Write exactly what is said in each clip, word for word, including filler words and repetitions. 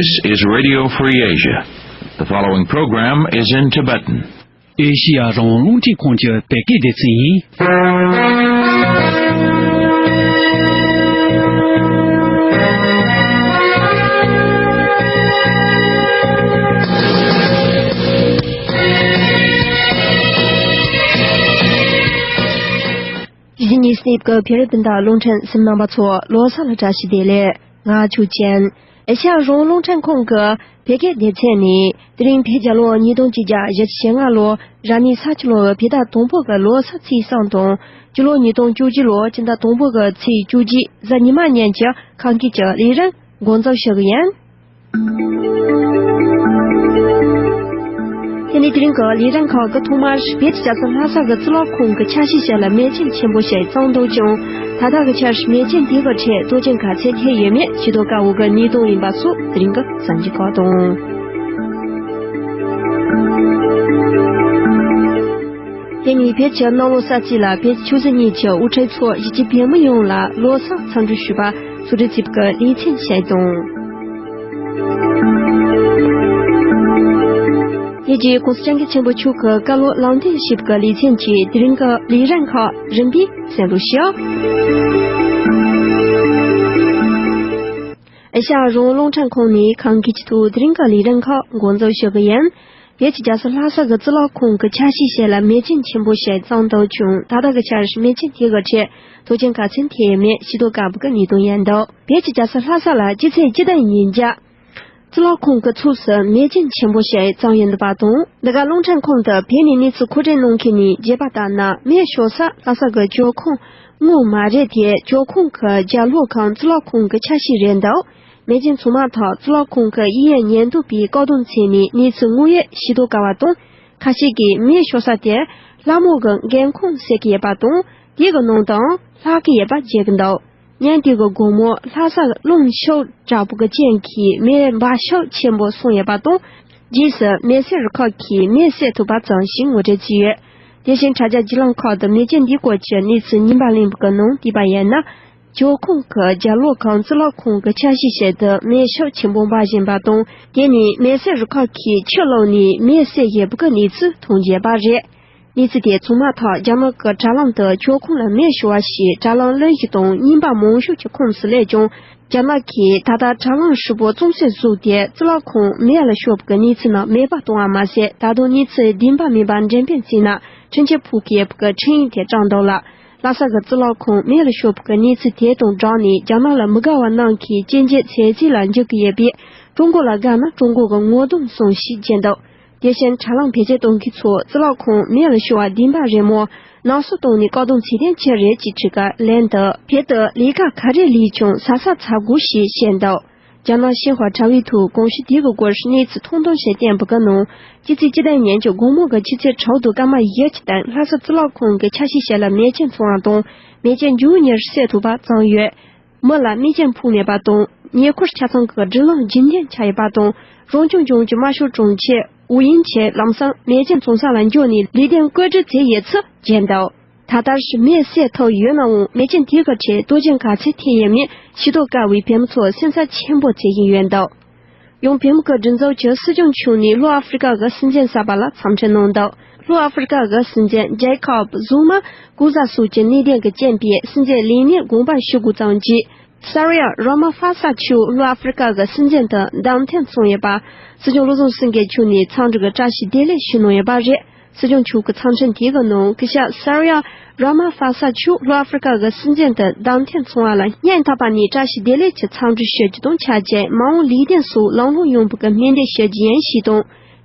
This is Radio Free Asia. The following program is in Tibetan. ཨེ་ཤི་ཡ་རང་དབང་རླུང་འཕྲིན་ཁང་གི་བོད་སྐད་སྡེ་ཚན་ཡིན། གཞིས་ཉི་སྟེབ་ཀྱི་བོད་རིགས་སྤུན་ཟླ་རླུང་འཕྲིན་གསན་མཁན་རྣམ་པ་ཚོ་ལོ་གསར་ལ་བཀྲ་ཤིས་བདེ་ལེགས། ང་ཆོས་ཅན། ཨེ་ཤ་ཡ་རང་དབང་རླུང་འཕྲིན་ཁང་གི་བོད་སྐད་སྡེ་ཚན་ནས། དེ་རིང་བོད་རྒྱལ་ལོ་ཉིས་སྟོང་བརྒྱད་བརྒྱ་བཞི་བཅུ་ཞེ་ལྔ་ལོ་རབ་གནས་ས་བྱི་ལོའི་བོད་ཟླ་དང་པོ་གི་ལོ་གསར་ཚེས་གསུམ་དང་། སྤྱི་ལོ་ཉིས་སྟོང་བཅུ་བཞི་ལོ་སྤྱི་ཟླ་དང་པོ་གི་ཚེས་བཅུ་གཅིག་གཟའ་ཉི་མ་ཉིན་གྱི་ཁ་འགུལ་གྱི་ལས་རིམ་འགོ་འཛུགས་ཞུ་གི་ཡིན། དེ་ནས་དེ་རིང་གི་ལས་རིམ་ཁག་གི་ཐོག་མར་བོད་ཀྱི་རྒྱལ་ས་ལྷ་ས་གི་གཙུག་ལག་ཁང་གི་ཆ་ཤས་ཤིག་ལ་མེ་ཅན་ཆེན་པོ་ཞིག་བརྩམས་འདུག་ཀྱང་། ད་ལྟ་གི་ཆར་མེ་ཅན་དེ་གི་ཁྲོད་དོན་རྐྱེན་ག་ཚད་ཐེབས་ཡོད་མེད་ཤེས་རྟོགས་དཀའ་བའི་གནས་སྟངས་ཡིན་པ་སོགས་དེ་རིང་གི་གསར་འགྱུར་ཁག་དང་། དེ་ནས་བོད་ཀྱི་གནམ་ལོ་གསར་ཚེས་ལ་བོད་ཆོས་སྲིད་གཉིས་ཀྱི་དབུ་ཁྲིད་ཚོ་གཞིས་བྱེས་བོད་མི་ཡོངས་ལ་ལོ་གསར་འཚམས་འདྲི་ཞུས་པ་གཙོ་སྒྲིག་བྱས་པའི་ལེ་ཚན་ཞིག་དང་། དེ་རྗེས་༸གོང་ས་༸སྐྱབས་མགོན་ཆེན་པོ་མཆོག་གི་བཀའ་སློབ་ལམ་སྟོན་ཞུས་པའི་ལེ་ཚན་གྱིས་དེ་རིང་གི་ལས་རིམ་ཁག་རིམ་པས་གསན་རོགས་ཞུ། ཨེ་ཤ་ཡ་རང་དབང་རླུང་འཕྲིན་ཁང་ནས་ཁ་འགུལ་གྱི་ཐོག་དེ་རིང་གི་ལས་རིམ་ཁག་འགོ་འཛུགས་ཞུ་གི་ཡིན། བོད་ཀྱི་རྒྱལ་ས་ལྷ་ས་གི་གཙུག་ལག་ཁང་གི་ཆ་ཤས་ཤིག་ལ་མེ་ཅན་ཆེན་པོ་ཞིག་བརྩམས་འདུག་ཀྱང་། ད་ལྟ་གི་ཆར་མེ་ཅན་དེ་གི་ཁྲོད་དོན་རྐྱེན་ག་ཚད་ཐེབས་ཡོད་མེད་ཤེས་རྟོགས་དཀའ་བའི་གནས་སྟངས་ཡིན་འདུག་བོད་ཀྱི་རྒྱལ་ས་ལྷ་ས་ལ་སྤྱི་ཚེས་བཅུ་དང་ཉིན་རྒྱ། གཙུག་ལག་ཁང་གི་ཕྱོགས་སུ་མེ་ཅན་ཆེན་པོ་ཞིག་བརྩམས་ཡོད་པ་དང་། འདི་ག་རླུང་འཕྲིན་ཁང་དུ་བོད་ནས་གནས་ཚུལ་མཁོ་སྤྲོད་གནང་མཁན་ནས་བརྗོད་པ་ལྟར་ན། མེ་ཤོར་ས་ལྷ་ས་གི་ཇོ་ཁང་ངོ་མ་རེད་དེ། ཇོ་ཁང་གི་རྒྱབ་ལོགས་ཁང་གཙུག་ལག་ཁང་གི་ཆ་ཤས་རེད་འདུག་མེ་ཅན་ཚང་མ་ཐག་གཙུག་ལག་ཁང་གི་གཡས་གཡོན་ཉེན་རྟོག་པས་བཀག་སྡོམ་བྱས་ནས་གནས་ཚུལ་དངོས་ཡོད་ཤེས་རྟོགས་དཀའ་བ་དང་། ཁ་ཤས་ཀྱིས་མེ་ཤོར་ས་དེ་ལྷ་མོ་གི་མགོན་ཁང་ཟེར་གྱི་ཡོད་པ་དང་། དེ་གི་ནང་དུའང་ལྷག་གི་ཡོད་པ་བརྗོད་ཀྱི་འདུག་ཉིན་དེ་གི་དགོང་མོ་ལྷ་ས་རླུང་ཤུགས་དྲག་པོ་གི་རྐྱེན་གྱིས་མེ་འབར་ཤུགས་ཆེན་པོ་སོང་ཡོད་པ་དང་། རྗེས་སུ་མེ་གསོད་རུ་ཁག་གིས་མེ་གསོད་ཐུབ་པ་ཙམ་ཞིག་ངོ་སྤྲོད་བྱས་ཡོད། དེ་བཞིན་དྲ་རྒྱ་བརྒྱུད་ལམ་ཁག་ཏུ་མེ་ཅན་འདིའི་སྐོར་གྱི་གནས་ཚུལ་རྙིང་པ་གླེང་བའི་ནང་བལྟས་པ་ཡིན་ན། ཇོ་ཁང་གི་རྒྱབ་ལོགས་ཁང་གཙུག་ལག་ཁང་གི་ཆ་ཤས་ཤིག་ཏུ་མེ་ཤུགས་ཆེན་པོ་འབར་བཞིན་པ་དང་། དེ་ནས་མེ་གསོད་རུ་ཁག་གིས་ཆུ་བླུགས་ནས་མེ་གསོད་བཞིན་པའི་གནས་ཚུལ་མཐོང་རྒྱུ་ཡོད་པ་རེད། གནས་ཚུལ་དེ་ཚང་མ་ཐག་རྒྱ་ནག་གི་དྲ་ལམ་དུ་ཇོ་ཁང་ལ་མེ་ཤོར་བ་ཞེས་དྲ་ལམ་གླེང་གཞི་དང་རྙིང་པ་མང་ཤོས་ཀྱི་ཁོངས་སུ་སླེབས་ཀྱང་། རྒྱ་ནག་གིས་ད་ལྟ་དྲ་ལམ་ཧྲིལ་པོ་གཙང་སེལ་བཟོས་ཏེ། གཙུག་ལག་ཁང་མེ་ལ་ཤོར་བའི་གནས་ཚུལ་རྣམས་མེད་པ་བཏང་བ་མ་ཟད། ད་དུང་གནས་ཚུལ་བདེན་པ་མིན་པ་འགྲེམས་སྤེལ་བྱས་ན་འཕྲིན་ཆད་ཕོག་གི་ཡོད་པའི་འཕྲིན་ཡིག་དེ་དྲངས་འདུག་ལ། ལྷ་ས་གི་གཙུག་ལག་ཁང་མེ་ལ་ཤོར་བའི་གནས་ཚུལ་དེ་དང་སྦྲགས་ནས། རྒྱ་ནག་ལ་མི་དགའ་བ་རྣམས་ཀྱིས་སྐྱོན་བརྗོད་ཚད་གཞི་ལ་འཇུག་གི་ཡོད་པས། ཀྲུང་གོ་ལ་དགའ་ན་ཀྲུང་གོ་གི་ངོ་གདོང་བཟུང་ཞེས་བརྗོད་འདུག་དེ་བཞིན་དྲ་ལམ་བེད་སྤྱོད་གཏོང་མཁན་ཚོས་གཙུག་ལག་ཁང་མེ་ལ་ཤོར་བ་བདེན་པ་རེད་མོད། ནག་བསུབ་བཏང་ནས་བཀག་སྡོམ་བྱེད་དོན་ཅི་རེད་ཅེས་དྲིས་སྐབས། ལན་དུ་བོད་དུ་ལས་ཀ་ག་རེ་ལས་ཀྱང་ཟ་ས་ཟ་དགོས་ཞེས་བཤད་འདུག་རྒྱ་ནག་ཤིན་ཧྭ་དྲ་བའི་ཐོག་གོང་ཞུས་དེ་གི་སྐོར་གནས་ཚུལ་ཐུང་ཐུང་ཞིག་བསྟན་པ་གི་ནང་། སྤྱི་ཚེས་བཅུ་དང་ཉིན་གྱི་དགོང་མོ་གི་ཆུ་ཚོད་དྲུག་དང་སྐར་མ་བཞི་གི་སྟེང་ལྷ་ས་གཙུག་ལག་ཁང་གི་ཆ་ཤས་ཤིག་ལ་མེ་ཅན་ཚང་བ་དང་། མེ་ཅན་མཇུག་གཉིས་གསོད་ཐུབ་པ་ཙམ་ཡོད། མི་ལ་རྨས་སྐྱོན་ཕོག་མེད་པ་དང་། ཉེ་འཁོར་ཆ་ཚང་གི་སྒྲིག་ལམ་རྒྱུན་ལྡན་ཆགས་ཡོད་པ་དང་། རང་སྐྱོང་ལྗོངས་ཀྱི་རྨ་ཤོར་གྲོང་ཁྱེར་ཝུ་ཡིན་གྱིས་ལམ་སང་མེ་ཅན་ཚང་ས་ལ་འབྱོར་ནས་ལས་དོན་བཀོད་སྒྲིག་བྱས་ཡོད་ཚུལ་བརྗོད་འདུག་ད་ལྟར་མེ་གསོད་ཐུབ་ཡོད་ནའང་། མེ་ཅན་དེ་གི་ཁྲོད་དོན་རྐྱེན་ག་ཚད་ཐེབས་ཡོད་མེད་ཤེས་རྟོགས་དཀའ་བས་བོད་མི་ཚོ་སེམས་འཚབ་ཆེན་པོ་བྱེད་བཞིན་ཡོད་འདུག་ཡང་བོད་མི་གི་སྒྲིག་འཛུགས་ཀྱི་སྲིད་སྐྱོང་མཆོག་ནས་ལྷོ་ཨ་ཧྥེ་རི་ཀ་གི་སྲིད་འཛིན་གསར་པ་ལ་འཚམས་འདྲི་གནང་འདུག་ལྷོ་ཨ་ཧྥེ་རི་ཀ་གི་སྲིད་འཛིན་ཇེ་ཁོབ་ཛུ་མ་སྐུ་གཟུགས་སོགས་ཀྱི་གནད་དོན་གྱི་རྐྱེན་པས་སྲིད་འཛིན་ལས་གནས་དགོངས་པ་ཞུ་དགོས་ཙམ་གྱིས། སར་ཡ་ར་མ་ཧྥ་ས་མཆོག་ལྷོ་ཨ་ཧྥེ་རི་ཀ་གི་སྲིད་འཛིན་དུ་བདམས་ཐོན་སོང་ཡོད་པ། སྲིད་སྐྱོང་བློ་བཟང་སེང་གེ་མཆོག་ནས་འཚམས་འདྲི་གི་བཀྲ་ཤིས་བདེ་ལེགས་ཞུས་གནང་ཡོད་པ་རེད། སྲིད་སྐྱོང་མཆོག་གི་འཚམས་འཕྲིན་དེ་གི་ནང་། སྐུ་ཞབས་སར་ཡ་ར་མ་ཧྥ་ས་མཆོག་ལྷོ་ཨ་ཧྥེ་རི་ཀ་གི་སྲིད་འཛིན་དུ་བདམས་ཐོན་སོང་བ་ལ་སྙིང་ཐག་པ་ནས་བཀྲ་ཤིས་བདེ་ལེགས་ཀྱི་འཚམས་འདྲི་ཞུ་རྒྱུ་དང་ཆབས་ཅིག་མ་འོངས་ལས་དོན་སོགས་ལམ་ལྷོང་ཡོང་བའི་སྨོན་འདུན་ཞུ་རྒྱུ་ཡིན་ཞེས་དང་།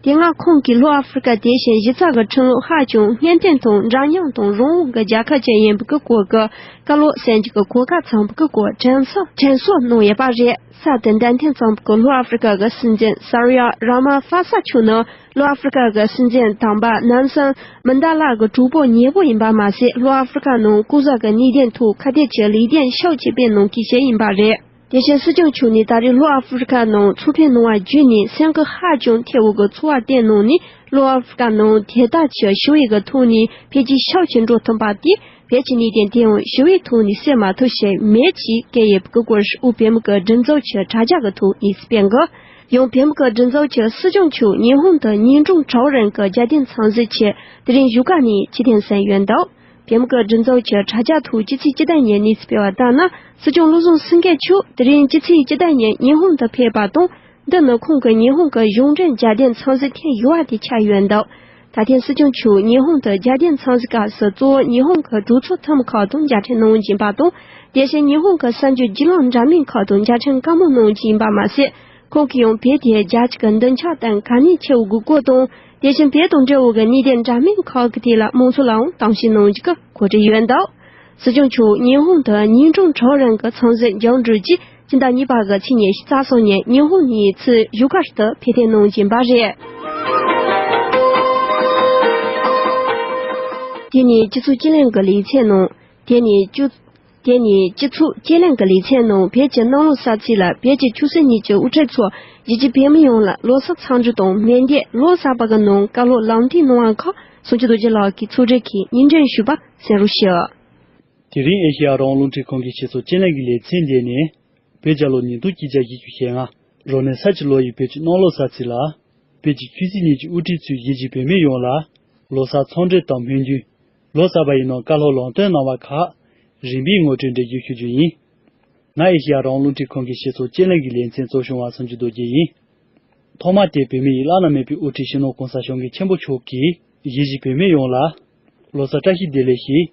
དེ་སྔ་ཁོང་གིས་ལྷོ་ཨ་ཧྥེ་རི་ཀ་དེ་བཞིན་གཞི་རྩ་གི་ཁྲིམས་ལུགས་ཧ་ཅང་སྙན་སྒྲོན་དང་འདྲ་མཉམ་དང་རང་དབང་གི་རྒྱལ་ཁབ་ཅིག་ཡིན་པའི་སྐོར་གྱི་བཀའ་སློབ་གསན་རྒྱུ་གི་གོ་སྐབས་བྱུང་བའི་སྐོར་དྲན་གསོ་དྲན་གསོ་གནང་ཡོད་པ་རེད། གསར་དུ་བདམས་ཐོན་བྱུང་བའི་ལྷོ་ཨ་ཧྥེ་རི་ཀ་གི་སྲིད་འཛིན་སར་ཡ་ར་མ་ཧྥ་ས་མཆོག་ནི་ལྷོ་ཨ་ཧྥེ་རི་ཀ་གི་སྲིད་འཛིན་དམ་པ་ནན་སན་མན་ད་ལ་གི་གྲོགས་པོ་ཉེ་པོ་ཡིན་པ་མ་ཟད། ལྷོ་ཨ་ཧྥེ་རི་ཀ་ནང་ལྐོག་ཟ་གི་གནད་དོན་ཐོག་ཁ་གཏད་ཀྱི་ལས་དོན་ཤུགས་ཆེ་སྤེལ་གནང་མཁན་ཞིག་ཡིན་པ་རེད། དེ་བཞིན་སྲིད་སྐྱོང་མཆོག་ནས་ད་རེས་ལྷོ་ཨ་ཧྥེ་རི་ཀ་ནང་ཚོགས་ཕེབས་གནང་བ་བརྒྱུད་ནས་སེམས་ཁུར་ཧ་ཅང་ཐེབས་པོ་གི་ཚོར་བ་བསྟན་གནང་ནས། ལྷོ་ཨ་ཧྥེ་རི་ཀ་ནང་དེ་དག་ཀྱི་ཞི་བའི་གི་ཐོག་ནས་འཕེལ་རྒྱས་ཤུགས་ཆེ་འགྲོ་ཐུབ་པ་དེ། བོད་ཀྱི་གནད་དོན་དེའང་ཞི་བའི་ཐོག་ནས་སེལ་མ་ཐུབ་ཞིག་མེད་ཅེས་བཀོད་ཡོད་པའི་སྐོར་དབུས་བོད་མི་གི་སྒྲིག་འཛུགས་ཀྱི་དྲ་རྒྱ་གི་ཐོག་གནས་ཚུལ་སྤེལ་འགོ། ཡང་བལ་ཡུལ་གྱི་སྒྲིག་འཛུགས་ཀྱི་སྲིད་སྐྱོང་མཆོག་ཉི་ཧོང་དུ་ཉིན་དྲུག་ཁྲའོ་རན་གྱི་རྒྱལ་བསྟན་འཚམས་གཟིགས་ཆེད་དེ་རིང་བཞུགས་སྒར་ནས་ཆེད་གཏན་གསན་ཡོད་འདུག་བལ་ཡུལ་གྱི་སྒྲིག་འཛུགས་ཀྱི་དྲ་རྒྱ་ཐོག་སྤྱི་ཚེས་བཅུ་དང་གཉིས་གནས་ཚུལ་སྤེལ་བ་ལྟར་ན། སྲིད་སྐྱོང་བློ་བཟང་སེང་གེ་མཆོག་དེ་རིང་སྤྱི་ཚེས་བཅུ་དང་གཉིས་ཉི་ཧོང་དུ་ཕེབས་པ་དང་། འདི་ནི་ཁོང་གི་ཉི་ཧོང་གི་གཞུང་འབྲེལ་རྒྱལ་བསྟན་འཚམས་གཟིགས་ཐེངས་བཞི་བ་དེ་ཆགས་ཡོད་འདུག་ད་ཐེངས་སྲིད་སྐྱོང་མཆོག་ཉི་ཧོང་དུ་རྒྱལ་བསྟན་འཚམས་གཟིགས་སྐབས་སུ་གཙོ་བོ་ཉི་ཧོང་གི་གྲོས་ཚོགས་འཐུས་མི་ཁག་དང་མཇལ་འཕྲད་གནང་བཞིན་པ་དང་། དེ་བཞིན་ཉི་ཧོང་གི་གསར་འགྱུར་བརྒྱུད་ལམ་འདྲ་མིན་ཁག་དང་མཇལ་འཕྲད་བཀའ་མོལ་གནང་བཞིན་པ་མ་ཟད། ཁོང་གིས་ཡང་བོད་དེ་རྒྱལ་སྤྱི་གི་མདུན་ཕྱོགས་དང་གལ་གནད་ཆེ་བའི་དགོས་མཁོ་དང་། དེ་བཞིན་བོད་དང་འབྲེལ་བའི་གནད་དོན་འདྲ་མིན་ཁག་གི་ཐད་ལ་མང་ཚོགས་ལའང་གཏམ་བཤད་གནང་རྒྱུ་གི་གོ་སྒྲིག་ཡོད་འདུག་སྲིད་སྐྱོང་མཆོག་ཉི་ཧོང་དུ་ཉིན་དྲུག་ཁྲའོ་རན་གྱི་འཚམས་གཟིགས་མཇུག་འགྲིལ་རྗེས། སྤྱི་ཟླ་གཉིས་པ་གི་ཚེས་ཉི་ཤུ་རྩ་གསུམ་ཉིན་ཉི་ཧོང་ནས་ཚུར་བཞུགས་སྒར་དུ་ཕེབས་ཐེངས་གནང་བཞིན་པ་རེད། དེ་ནས་སྤྱི་ཚོགས་དཔྱད་གླེང་གི་ལེ་ཚན་ནང་། དེ་ནས་སྤྱི། དེ་ནས་སྤྱི་ཚོགས་དཔྱད་གླེང་གི་ལེ་ཚན་ནང་བོད་ཀྱི་གནམ་ལོ་གསར་ཚེས་ལ་བོད་ཀྱི་ཆོས་སྲིད་གཉིས་ཀྱི་དབུ་ཁྲིད་ཚོ་གཞིས་བྱེས་བོད་མི་ཡོངས་ལ་ལོ་གསར་འཚམས་འདྲི་དང་མེ་མདའི་ལོ་གསར་པ་གི་ནང་བཀའ་སློབ་ལམ་སྟོན་གནང་བ་ཁག་སངས་རྒྱས་རྡོ་རྗེ་ལགས་ཀྱིས་ཚོགས་སྒྲིག་གིས་སྙན་སྒྲོན་ཞུས་པ་གསན་རོགས་ཞུ། དེ་རིང་ཨེ་ཤེ་ཡ་རང་དབང་རླུང་འཕྲིན་ཁང་གི་སྤྱི་ཚོགས་དཔྱད་གླེང་གི་ལེ་ཚན་འདི་ནས། བོད་རྒྱལ་ལོ་ཉིས་སྟོང་གཅིག་བརྒྱ་བཞི་བཅུ་ཞེ་ལྔ། རབ་གནས་ས་བྱི་ལོ་ཡི་བོད་ཀྱི་གནམ་ལོ་གསར་ཚེས་ལ། བོད་ཀྱི་ཆོས་སྲིད་གཉིས་ཀྱི་དབུ་ཁྲིད་ཚོས་གཞིས་བྱེས་བོད་མི་ཡོངས་ལ། ལོ་གསར་འཚམས་འདྲི་དང་སྨོན་འདུན། ལོ་གསར་པ་ཡི་ནང་བཀའ་སློབ་ལམ་སྟོན་གནང་བ་ཁག་རིམ་པས་ངོ་སྤྲོད་འགྲེལ་བརྗོད་ཞུ་རྒྱུ་ཡིན། ང་ཨེ་ཤེ་ཡ་རང་དབང་རླུང་འཕྲིན་ཁང་གི་སྤྱི་ཚོགས་དཔྱད་གླེང་གི་ལེ་ཚན་གཙོ་སྐྱོང་བ་སངས་རྒྱས་རྡོ་རྗེ་ཡིན། ཐོག་མར་དེ་བོད་མི་ཡི་བླ་ན་མེད་པའི་དབུ་ཁྲིད་སྤྱི་ནོར་གོང་ས་སྐྱབས་མགོན་ཆེན་པོ་མཆོག་གིས་གཞིས་བྱེས་བོད་མི་ཡོངས་ལ། ལོ་གསར་བཀྲ་ཤིས་བདེ་ལེགས་ཞེས།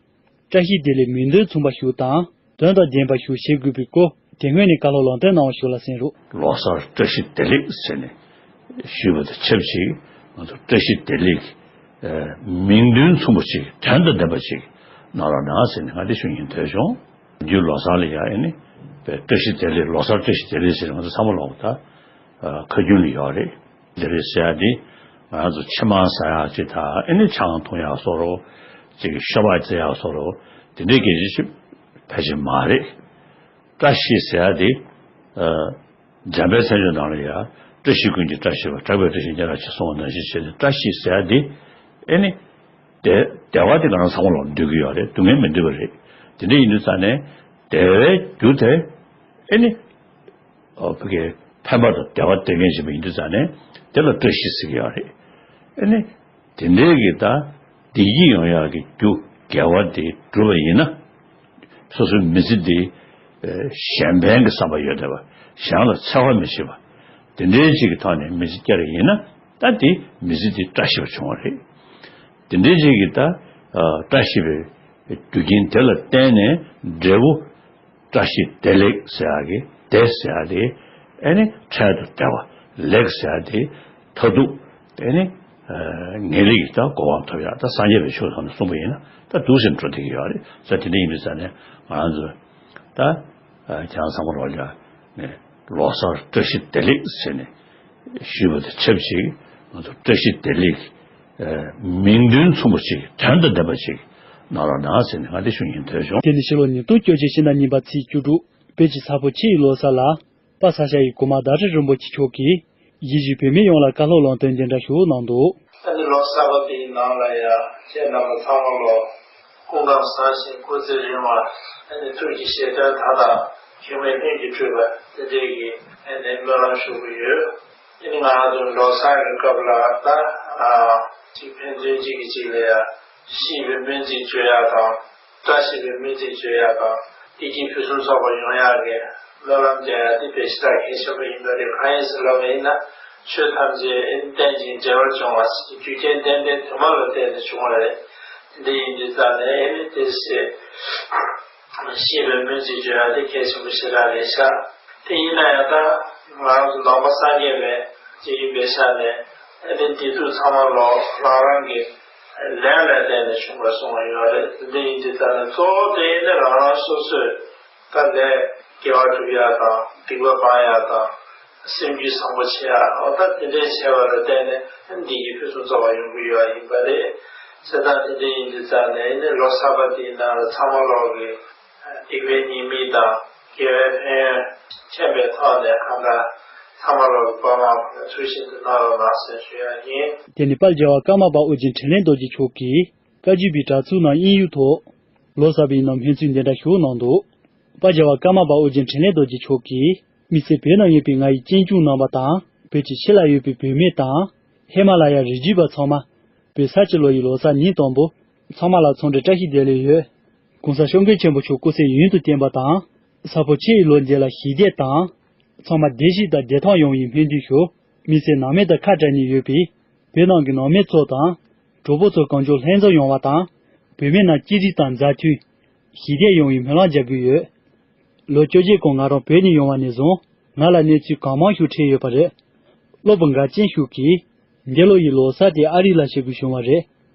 བཀྲ་ཤིས་བདེ་ལེགས་མིང་དོན་མཚུངས་པ་ཞིག་དང་། དོན་དང་ལྡན་པ་ཞིག་བྱེད་དགོས་པའི་སྐོར་དེ་སྔོན་ནས་བཀའ་སློབ་ལམ་སྟོན་གནང་བ་ཞིག་ལ་གསན་རོགས། ལོ་གསར་བཀྲ་ཤིས་བདེ་ལེགས་ཟེར་ནས་ཞུས་པ་དང་ཆབས་ཅིག་ང་ཚོ་བཀྲ་ཤིས་བདེ་ལེགས་ཨ་མིང་དོན་མཚུངས་པ་ཅིག་དོན་དང་ལྡན་པ་ཅིག་གནང་རོགས་གནང་ཟེར་ནས་ང་འདི་ཞུ་སྙིང་འདོད་བྱུང་། རྒྱུ་ལོ་གསར་ལ་ཡ་ཨེ་ནི་བཀྲ་ཤིས་བདེ་ལེགས་ལོ་གསར་བཀྲ་ཤིས་བདེ་ལེགས་ཟེར་ནས་ང་ཚོ་ཚང་མ་ལོག་ད་ཁ་རྒྱུན་ལ་ཡོད་རེད། འདི་རེད་ཟེར་ཡ་འདི་ང་ཚོ་ཕྱེ་མར་ཟ་ཡག་ཅིག་དང་ཨེ་ནི་ཆང་འཐུང་ཡག་བཟོ་འདྲ་ཅིག་ཤོ་སྦག་རྩེ་ཡག་བཟོ་འདྲ་དེ་འདྲའི་སྐད་ཆ་ཅིག་ཕལ་ཆེར་མ་རེད། བཀྲ་ཤིས་ཟེར་ཡ་འདི་ཨ་འཇམ་དཔལ་མཚན་བརྗོད་ནང་ལ་ཡ་བཀྲ་ཤིས་ཀུན་གྱི་བཀྲ་ཤིས་པ་གྲགས་པའི་བཀྲ་ཤིས་སྙན་གྲགས་ཆེ་གསུངས་པ་ནང་བཞིན་བྱས་ནས་བཀྲ་ཤིས་ཟེར་ཡ་འདི་ཨེ་ནི་བདེ་བདེ་བ་དེ་ང་རང་ཚང་མ་ལ་འདོད་ཀྱི་ཡོད་རེད། སྡུག་བསྔལ་མི་འདོད་པ་རེད། དེ་འདྲ་ཡིན་དུས་ཙང་ནས་བདེ་བའི་རྒྱུ་དེ་ཨེ་ནི། ཨོ་ཕ་གི་ཕན་པ་དང་བདེ་བ་སྟེར་མཁན་ཞིག་ཡིན་དུས་ཙང་ནས་དེ་ལ་བཀྲ་ཤིས་ཟེར་གྱི་ཡོད་རེད། ཨ་ནི་དེ་འདྲའི་གི་ད་བདེ་སྐྱིད་ཡོང་ཡག་གི་རྒྱུ་དགེ་བ་དེ་བསྒྲུབས་པ་ཡིན་ན། སོ་སོའི་མི་ཚེ་འདི་གཞན་ཕན་གྱི་བསམ་པ་ཡོད་བསྡད་པ། གཞན་ལ་འཚེ་བ་མི་བྱེད་པ། དེ་འདྲའི་ཅིག་གི་ཐོག་ནས་མི་ཚེ་བསྐྱལ་བ་ཡིན་ན་ད་དེ་མི་ཚེ་འདི་བཀྲ་ཤིས་པ་བྱུང་བ་རེད། དེ་འདྲའི་ཅིག་གི་ད་བཀྲ་ཤིས་པའི་རྒྱུ་རྐྱེན་དེ་ལ་བརྟེན་ནས་འབྲས་བུ། བཀྲ་ཤིས་བདེ་ལེགས་ཟེར་ཡག་གི་བདེ་ཟེར་ཡག་དེ་ཨེ་ནི་འཕྲལ་དུ་བདེ་བ་ལེགས་ཟེར་ཡག་དེ་མཐར་ཐུག་ཨེ་ནི་ངེས་ལེགས་ཀྱི་ད་གོ་འཕང་ཐོབ་ཡག་ད་སངས་རྒྱས་པའི་ཆོས་ཐོག་ནས་གསུངས་པ་ཡིན་ན་ད་འདུག་སེ་འགྲོ་བསྡད་ཀྱི་ཡོད་རེད། ས་དེ་འདྲ་ཡིན་པའི་ས་ནས་ང་རང་ཚོ་ད་ཁྱེད་རང་ཚང་མ་རོགས་ལ་ནས་ལོ་གསར་བཀྲ་ཤིས་བདེ་ལེགས་ཟེར་ནས་ཞུས་པ་དང་ཆབས་ཅིག་ང་ཚོ་བཀྲ་ཤིས་བདེ་ལེགས། མིང་དོན་མཚུངས་པ་ཅིག་དོན་དང་ལྡན་པ་ཅིག་གནང་རོགས་གནང་ཟེར་ནས་ང་འདི་ཞུ་སྙིང་འདོད་བྱུང་། དེ་ནི་ཕྱི་ལོ་ཉིས་སྟོང་བཅོ་བརྒྱད་ཕྱི་ཟླ་གཉིས་པ་ཚེས་བཅུ་དྲུག་བོད་ཀྱི་ས་ཕོ་ཆུ་ཡི་ལོ་གསར་ལ། དཔལ་ས་སྐྱ་ཡི་གོང་མ་ཟླ་སྒྲོན་རིན་པོ་ཆེ་མཆོག་གིས་གཞིས་བྱེས་བོད་མི་ཡོངས་ལ་བཀའ་སློབ་ལམ་སྟོན་འདི་འདྲ་ཞིག་གནང་འདུག། ཨ་ནི་ལོ་གསར་པ་འདིའི་ནང་ལ་ཡང་ཁྱེད་རྣམ་པ་ཚང་མ་ལོ་སྐུ་ཁམས་བཟང་ཞིང་སྐུ་ཚེ་རིང་བ། ཨ་ནི་ཐུགས་ཀྱི་བཞེད་དོན་མཐའ་དག་ཁེངས་མེད་ལྷུན་གྱིས་གྲུབ་པ་དེ་འདྲའི་གི་ཨ་ནི་སྨོན་ལམ་ཞུ་གི་ཡོད། ཨ་ནི་ང་རང་ཚོ་ལོ་གསར་གྱི་སྐབས་ལ་ད་ཨ་གཅིག་ཕན་ཚུན་གཅིག་གིས་གཅིག་ལ་ཡ་ཤིས་པའི་སྨོན་ཚིག་བརྗོད་ཡག་དང་། བཀྲ་ཤིས་པའི་སྨོན་ཚིག་བརྗོད་ཡག་དང་། བདེ་སྐྱིད་ཕུན་སུམ་ཚོགས་པ་ཡོང་ཡག་གི་སྨོན་ལམ་རྒྱག་ཡག་འདི་དཔེ་ཞེ་དྲག་གལ་ཆེན་པོ་ཡིན་པ་རེད། གང་ཡིན་ཟེར་ལབ་པ་ཡིན་ན། ཆོས་ཐམས་ཅད་ཨེ་ནི་རྟེན་ཅིང་འབྲེལ་བར་འབྱུང་བ་ཟེར་གྱི་རྒྱུ་རྐྱེན་ཏན་ཏན་དུ་མ་ལ་བརྟེན་ནས་བྱུང་བ་རེད། འདི་ཡིན་དུས་ཙང་ནས་ཨེ་ནི་དེ་ཞེས་ཤེས་པའི་སྨོན་ཚིག་བརྗོད་ཡག་དེ་གལ་ཆེན་པོ་ཞེ་དྲག་རེད་ཤག། དེ་ཡིན་ན་ཡང་ད་ང་རང་ཚོ་ནང་པ་སངས་རྒྱས་པའི་ཅིག་ཡིན་པའི་ཆ་ནས་ཨེ་ནི་བདེ་སྡུག་ཚང་མ་ལོ་རང་རང་གི་ལས་ལ་བརྟེན་ནས་བྱུང་བར་གསུངས་པ་ཡོད་རེད། དེ་འདྲ་ཡིན་དུས་ཙང་ནས་གཙོ་བོ་དེ་ཡིན་ན་རང་རང་སོ་སོས་ད་ལས་དགེ་བ་སྒྲུབ་ཡག་དང་སྡིག་པ་སྤང་ཡག་དང་། སེམས་རྒྱུད་བཟང་པོ་བྱེད་ཡག་འོ་ད་དེ་འདྲའི་བྱས་པ་ལ་བརྟེན་ནས་བདེ་སྐྱིད་ཕུན་སུམ་ཚོགས་པ་ཡོང་གི་ཡོད་ཡིན་པ་རེད། བྱས་ཙང་དེ་འདྲ་ཡིན་དུས་ཙང་ནས་ཨེ་ནི་ལོ་གསར་པ་འདིའི་ནང་ལ་ཚང་མ་ལོག་གི་སྡིག་པའི་ཉེས་དམིགས་དང་དགེ་བའི་ཕན་ཡོན་མཁྱེན་པའི་ཐོག་ནས་གང་ལྟར་ཚང་མ་ལོག་གི་བཀའ་མང་པོ་ལ་ཐུགས་ཞིབ་ཏུ་གནང་རོགས་གནང་ཟེར་ཞུ་ཡག་ཡིན། དེ་ནི་དཔལ་རྒྱལ་བ་ཀརྨ་པ་ཨོ་རྒྱན་འཕྲིན་ལས་རྡོ་རྗེ་མཆོག་གིས་བཀའ་བརྒྱུད་པའི་དྲ་ཚིགས་ནང་དབྱིན་ཡིག་ཐོག་ལོ་གསར་པའི་ནང་སྨོན་ཚིག་འདི་འདྲ་ཞིག་གནང་འདུག། དཔལ་རྒྱལ་བ་ཀརྨ་པ་ཨོ་རྒྱན་འཕྲིན་ལས་རྡོ་རྗེ་མཆོག་གིས་མི་ཚེ་བོད་ནང་ཡོད་པའི་ང་ཡི་གཅེན་གཅུང་རྣམ་པ་དང་ བོད་ཀྱི་ཕྱི་ལ་ཡོད་པའི་བོད་མི་དང་། ཧི་མ་ལ་ཡ་རི་རྒྱུད་པ་ཚང་མ། བོད་ས་སྤྱི་ལོ་ཡི་ལོ་གསར་ཉིན་དང་པོ། ཚང་མ་ལ་འཚམས་འདྲི་བཀྲ་ཤིས་བདེ་ལེགས་ཡོད། ༸གོང་ས་སྐྱབས་མགོན་ཆེན་པོ་མཆོག་སྐུ་ཚེ་ཡུན་དུ་བརྟན་པ་དང་། ས་ཕོ་ཁྱེད་ཡི་ལོ་འདི་ལ་ཞི་བདེ་དང་། ཚང་མ་བདེ་སྐྱིད་དང་བདེ་ཐང་ཡོང་བའི་སྨོན་འདུན་ཞུ། མི་ཚེ་ནང་མི་དང་ཁ་བྲལ་ནས་ཡོད་པའི། བོད་ནང་གི་ནང་མི་ཚོ་དང་། གྲོགས་པོ་ཚོ་གང་མགྱོགས་ལྷན་འཛོམས་ཡོང་བ་དང་། བོད་མི་རྣམས་གཅིག་སྒྲིལ་དང་མཛའ་མཐུན། ཞི་བདེ་ཡོང་བའི་སྨོན་ལམ་རྒྱག་གི་ཡོད། ལོ་བཅོ་བརྒྱད་གོང་ང་རང་བོད་ནས་ཡོང་བ་ནས་བཟུང་། ང་ལ་གནས་ཚུལ་གང་མང་ཞིག་འཕྲད་ཡོད་པ་རེད། སློབ་བུ་འགའ་ཅན་ཞིག་གིས། འདི་ལོ་ཡི་ལོ་གསར་དེ་ཨ་རི་ལ་བྱེད་དགོས་བྱུང་བ་རེད།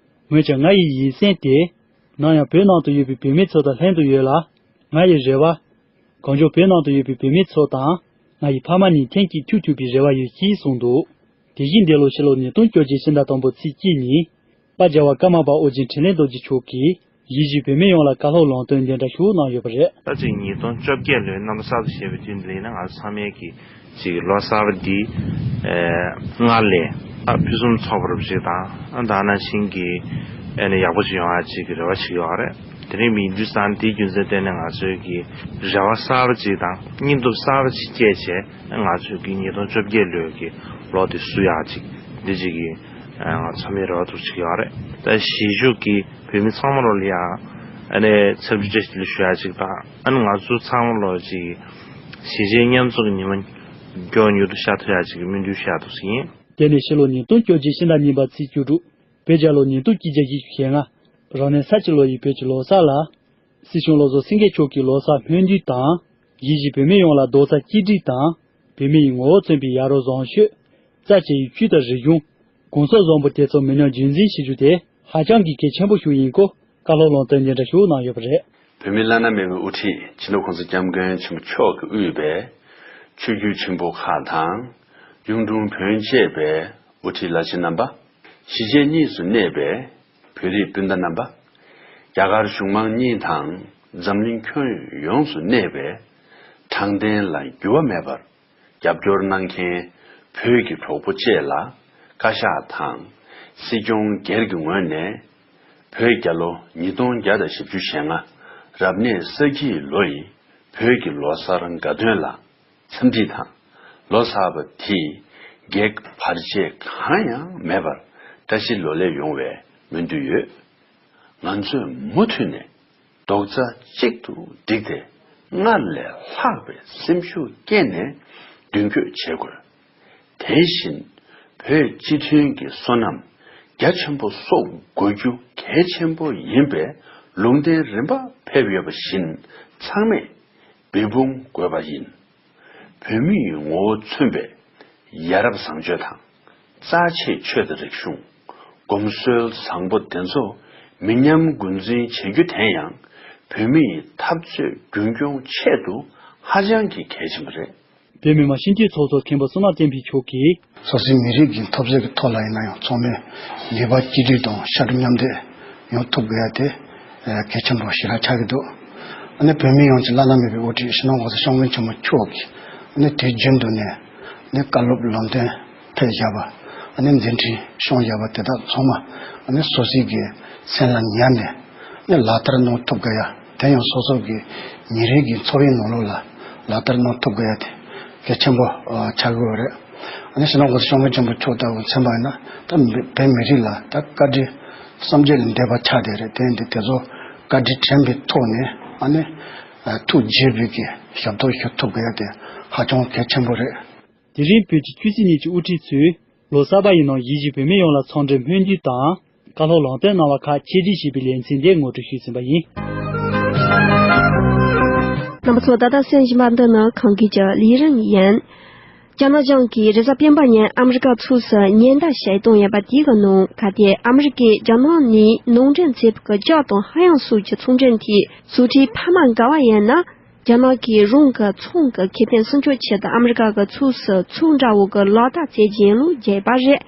འོན་ཀྱང་ང་ཡི་ཡིད་སེམས་དེ། ནམ་ཡང་བོད་ནང་དུ་ཡོད་པའི་བོད་མི་ཚོ་དང་ལྷན་དུ་ཡོད་ལ། ང་ཡི་རེ་བ། གང་མགྱོགས་བོད་ནང་དུ་ཡོད་པའི་བོད་མི་ཚོ་དང་། ང་ཡི་ཕ་མ་གཉིས་ཐེངས་གཅིག་ཐུག་ཐུབ་པའི་རེ་བ་ཡོད་ཅེས་གསུངས་འདུག་དེ་བཞིན་འདི་ལོ་ཕྱི་ལོ་ཉིས་སྟོང་བཅོ་བརྒྱད་ཕྱི་ཟླ་དང་པོ་ཚེས་གཅིག་ཉིན། པ་རྒྱལ་བ་ཀརྨ་པ་ཨོ་རྒྱན་འཕྲིན་ལས་རྡོ་རྗེ་མཆོག་གིས། གཞིས་བྱེས་བོད་མི་ཡོངས་ལ་བཀའ་སློབ་ལམ་སྟོན་འདི་འདྲ་ཞུ་གནང་ཡོད་པ་རེད། ད་ཅིག་ཉིས་སྟོང་བཅོ་བརྒྱད་ལོའི་རྣམ་པ་གསར་དུ་བཞད་པའི་དུས་འདི་ལ་ཡིན་ན། ང་ཚོ་ཚང་མས་ཀྱི་ཅིག་ལོ་གསར་པ་འདི་སྔར་ལས་ཕུན་སུམ་ཚོགས་པར་ཅིག་དང་། ད་ནང་བཞིན་གྱི་ཨ་ནི་ཡག་པོ་ཅིག་ཡོང་བ་ཅིག་གི་རེ་བ་ཅིག་ཡོད་རེད། དེ་རིང་མི་འདུས་སང་དེའི་རྒྱུ་མཚན་བརྟེན་ནས་ང་ཚོའི་གི་རེ་བ་གསར་པ་ཅིག་དང་སྙིང་སྟོབས་གསར་པ་ཅིག་སྐྱེས་བྱས། ང་ཚོའི་གི་ཉིས་སྟོང་བཅོ་བརྒྱད་ལོའི་གི་ལོ་དེ་བསུ་ཡག་ཅིག་འདི་ཅིག་གི་ང་ཚང་མའི་རེ་བ་འདུག་ཅིག་ཡོད་རེད། ད་གཞིས་བཞུགས་ཀྱི་བོད་མི་ཚང་མ་ལོ་ལ་ཡང་ཨ་ནི་འཚམས་འདྲི་བཀྲ་ཤིས་བདེ་ལེགས་ཞུ་ཡག་ཅིག་དང་། ཨ་ནི་ང་ཚོ་ཚང་མ་ལོ་ཅིག་གཞིས་བྱེས་མཉམ་འཛོམས་ཀྱི་ཉི་མ་མགྱོགས་མྱུར་དུ་ཤར་ཐུབ་ཡག་ཅིག་གི་སྨོན་འདུན་ཞུ་ཡག་འདུག་ཟེར་ཡིན། དེ་ནས་ཕྱི་ལོ་ཉིས་སྟོང་བཅོ་བརྒྱད་ཕྱི་ཟླ་གཉིས་པ་ཚེས་བཅུ་དྲུག་བོད་རྒྱལ་ལོ་ཉིས་སྟོང་གཅིག་བརྒྱ་བཞི་བཅུ་ཞེ་ལྔ། རང་ལུས་ས་སྤྱི་ལོ་ཡི་བོད་ཀྱི་ལོ་གསར་ལ། སྲིད་སྐྱོང་བློ་བཟང་སེང་གེ་མཆོག་གིས་ལོ་གསར་སྨོན་འདུན་དང་། གཞིས་བྱེས་བོད་མི་ཡོངས་ལ་རྡོག་རྩ་གཅིག་སྒྲིལ་དང་། བོད་མི་ཡི་ངོ་བོ་མཚོན་པའི་ཡ་རབས་བཟང་སྤྱོད། རྩ་ཆེ་ཡི་ཆོས་དང་རིག་གཞུང་། གོམས་སྲོལ་བཟང་པོ་དེ་ཚོ་མི་ཉམས་རྒྱུན་འཛིན་བྱེད་རྒྱུ་དེ་ཧ་ཅང་གི་གལ་ཆེན་པོ་ཞིག་ཡིན་སྐོར་བཀའ་སློབ་ལམ་སྟོན་འདི་འདྲ་ཞུ་གནང་ཡོད་པ་རེད། བོད་མིའི་བླ་ན་མེད་པའི་དབུ་ཁྲིད་སྤྱི་ནོར་༸གོང་ས་༸སྐྱབས་མགོན་ཆེན་པོ་མཆོག་གིས་དབུས་པའི་ཆོས་བརྒྱུད་ཆེན་པོ་ཁག་དང་། གཡུང་དྲུང་བོན་བཅས་པའི་དབུ་ཁྲིད་བླ་ཆེན་རྣམ་པ། གཞིས་བྱེས་གཉིས་སུ་གནས་པའི་བོད་རིགས་སྤུན་ཟླ་རྣམ་པ། རྒྱ་གར་གཞུང་མང་གཉིས་དང་འཛམ་གླིང་ཁྱོན་ཡོངས་སུ་གནས་པའི་དྲང་བདེན་ལ་འགྱུར་བ་མེད་པར་རྒྱབ་སྐྱོར་གནང་མཁན་བོད་ཀྱི་གྲོགས་པོ་བཅས་ལ་བཀའ་ཤག་དང་སྲིད་སྐྱོང་སྒེར་གྱི་ངོས་ནས་བོད་རྒྱལ་ལོ་ཉིས་སྟོང་བརྒྱ་དང་བཞི་བཅུ་ཞེ་ལྔ་རབ་གནས་ས་ཁྱི་ལོ་ཡི་བོད་ཀྱི་ལོ་གསར་དགའ་སྟོན་ལ་འཚམས་འདྲི་དང་། ལོ་གསར་པ་དེའི་གེགས་བར་ཆད་གང་ཡང་མེད་པར་བཀྲ་ཤིས་ལོ་ལེགས་ཡོང་བའི་སྨོན་འདུན་ཡོད། ང་ཚོས་མུ་མཐུད་ནས་རྡོག་རྩ་གཅིག་ཏུ་བསྒྲིལ་ཏེ་སྔར་ལས་ལྷག་པའི་སེམས་ཤུགས་བསྐྱེད་ནས་མདུན་སྐྱོད་བྱེད་དགོས། དེ་བཞིན་བོད་སྤྱི་མཐུན་གྱི་སོ་ནམ་རྒྱ་ཆེན་པོ་གསོ་དགོས་རྒྱུ་གལ་ཆེན་པོ་ཡིན་པའི་ལུང་བསྟན་རིམ་པ་ཕེབས་ཡོད་པ་བཞིན་ཚང་མས་འབད་འབུངས་དགོས་པ་ཡིན། བོད་མིའི་ངོ་བོ་མཚོན་པའི་ཡ་རབས་བཟང་སྤྱོད་དང་། རྩ་ཆེའི་ཆོས་དང་རིག་གཞུང་། གོམས་སྲོལ་བཟང་པོ་དེ་ཚོ་མི་ཉམས་འགོ་འཛིན་བྱེད་རྒྱུ་དེ་ཡང་བོད་མིའི་འཐབ་རྩོད་རྒྱུན་སྐྱོང་ཆེད་དུ་ཧ་ཅང་གི་གལ་ཆེན་པོ་རེད། བོད་མི་མང་སྤྱི་འཐུས་ཚོགས་གཙོ་མཁན་པོ་བསོད་ནམས་བསྟན་འཕེལ་མཆོག་གིས། སོ་སོའི་མི་རིགས་ཀྱི་འཐབ་རྩོད་ཀྱི་ཐོག་ལ་ཡིན་ན་ཡང་ཚང་མས་ནུས་པ་གཅིག་སྒྲིལ་དང་ཤ་ཁྲག་མཉམ་འདེགས་ཡོང་ཐུབ་དགོས་ཡ་དེ་གལ་ཆེན་པོ་ཞེ་དྲག་ཆགས་ཀྱི་འདུག་ཨ་ནི་བོད་མི་ཡོངས་ཀྱི་བླ་ན་མེད་པའི་དབུ་ཁྲིད་སྤྱི་ནོར་༸གོང་ས་༸སྐྱབས་མགོན་ཆེན་པོ་མཆོག་གིས་ཨ་ནི་དུས་རྒྱུན་དུ་ནས་ནི་བཀའ་སློབ་ལམ་སྟོན་ཕེབས་བཞག་པ། ཨ་ནི་མཛད་འཕྲིན་བསྐྱངས་བཞག་པ་དེ་དག་ཚང་མ་ཨ་ནི་སོ་སོའི་གི་སེམས་ལ་ཉར་ནས་ནི་ལག་བསྟར་གནང་ཐུབ་དགོས་ཡ། དེ་ཡང་སོ་སོ་གི་ཉིན་རེའི་གི་འཚོ་བའི་ནང་ལོགས་ལ་ལག་བསྟར་གནང་ཐུབ་དགོས་ཡ་དེ་གལ་ཆེན་པོ་ཆགས་ཀྱི་ཡོད་རེད། ཨ་ནི་སྤྱི་ནོར་༸གོང་ས་༸སྐྱབས་མགོན་ཆེན་པོ་མཆོག་ལྟ་བུ་མཚོན་པ་ཡིན་ན་ད་བོད་མི་རིགས་ལ་ད་བཀའ་དྲིན་བསམ་བརྗོད་ལས་འདས་པ་ཆགས་བསྡད་རེད། དེ་ཡིན་དུས་དེ་ཚོ་བཀའ་དྲིན་དྲན་པའི་ཐོག་ནས་ཨ་ནི་ཐུགས་དགྱེས་པའི་གི་ཞབས་ཏོག་ཞུ་ཐུབ་དགོས་ཡ་དེ་ཧ་ཅང་གལ་ཆེན་པོ་རེད། དེ་རིང་བོད་ཀྱི་ཆོས་སྲིད་གཉིས་ཀྱི་དབུ་ཁྲིད་ཚོས་ལོ་གསར་པ་ཡི་ནང་གཞིས་བྱེས་བོད་མི་ཡོངས་ལ་འཚམས་འདྲི་སྨོན་འདུན་དང་བཀའ་སློབ་ལམ་སྟོན་གནང་བ་ཁག་ཆེད་སྒྲིག་བྱས་པའི་ལེ་ཚན་འདི་ངོ་སྤྲོད་ཞུས་ཟིན་པ་ཡིན། རྣམ་པ་ཚོ། ད་ལྟ་གསན་བཞིན་པ་འདི་ནི་གངས་སྐྱིད་ཀྱི་ལས་རིམ་ཡིན། རྒྱ་ནག་གཞུང་གིས་རེས་གཟའ་སྤེན་པ་ཉིན་ཨ་མི་རི་ཀ་ཚོགས་སུ་ཉེན་བརྡ་ཞིག་བཏང་ཡོད་པ་དེའི་ནང་ག་དེ་ཨ་མི་རི་ཀས་རྒྱ་ནག་ནས་ནང་འདྲེན་བྱས་པའི་ལྕགས་དང་ཧ་ཡང་སོགས་ཀྱི་ཚོང་འབྲེལ་དེ་བཟོ་གྲྭའི་ཕ་མ་འགལ་བ་ཡིན་ན། རྒྱ་ནག་གིས་རང་གི་ཚོང་གི་ཁེ་ཕན་སྲུང་སྐྱོབ་ཆེད་དུ་ཨ་མི་རི་ཀ་གི་ཕྱོགས་སུ་ཚོང་འདྲ་བོ་གི་ལག་བསྟར་བྱེད་ཀྱི་ཡིན་ལུགས་བརྗོད་པ་རེད།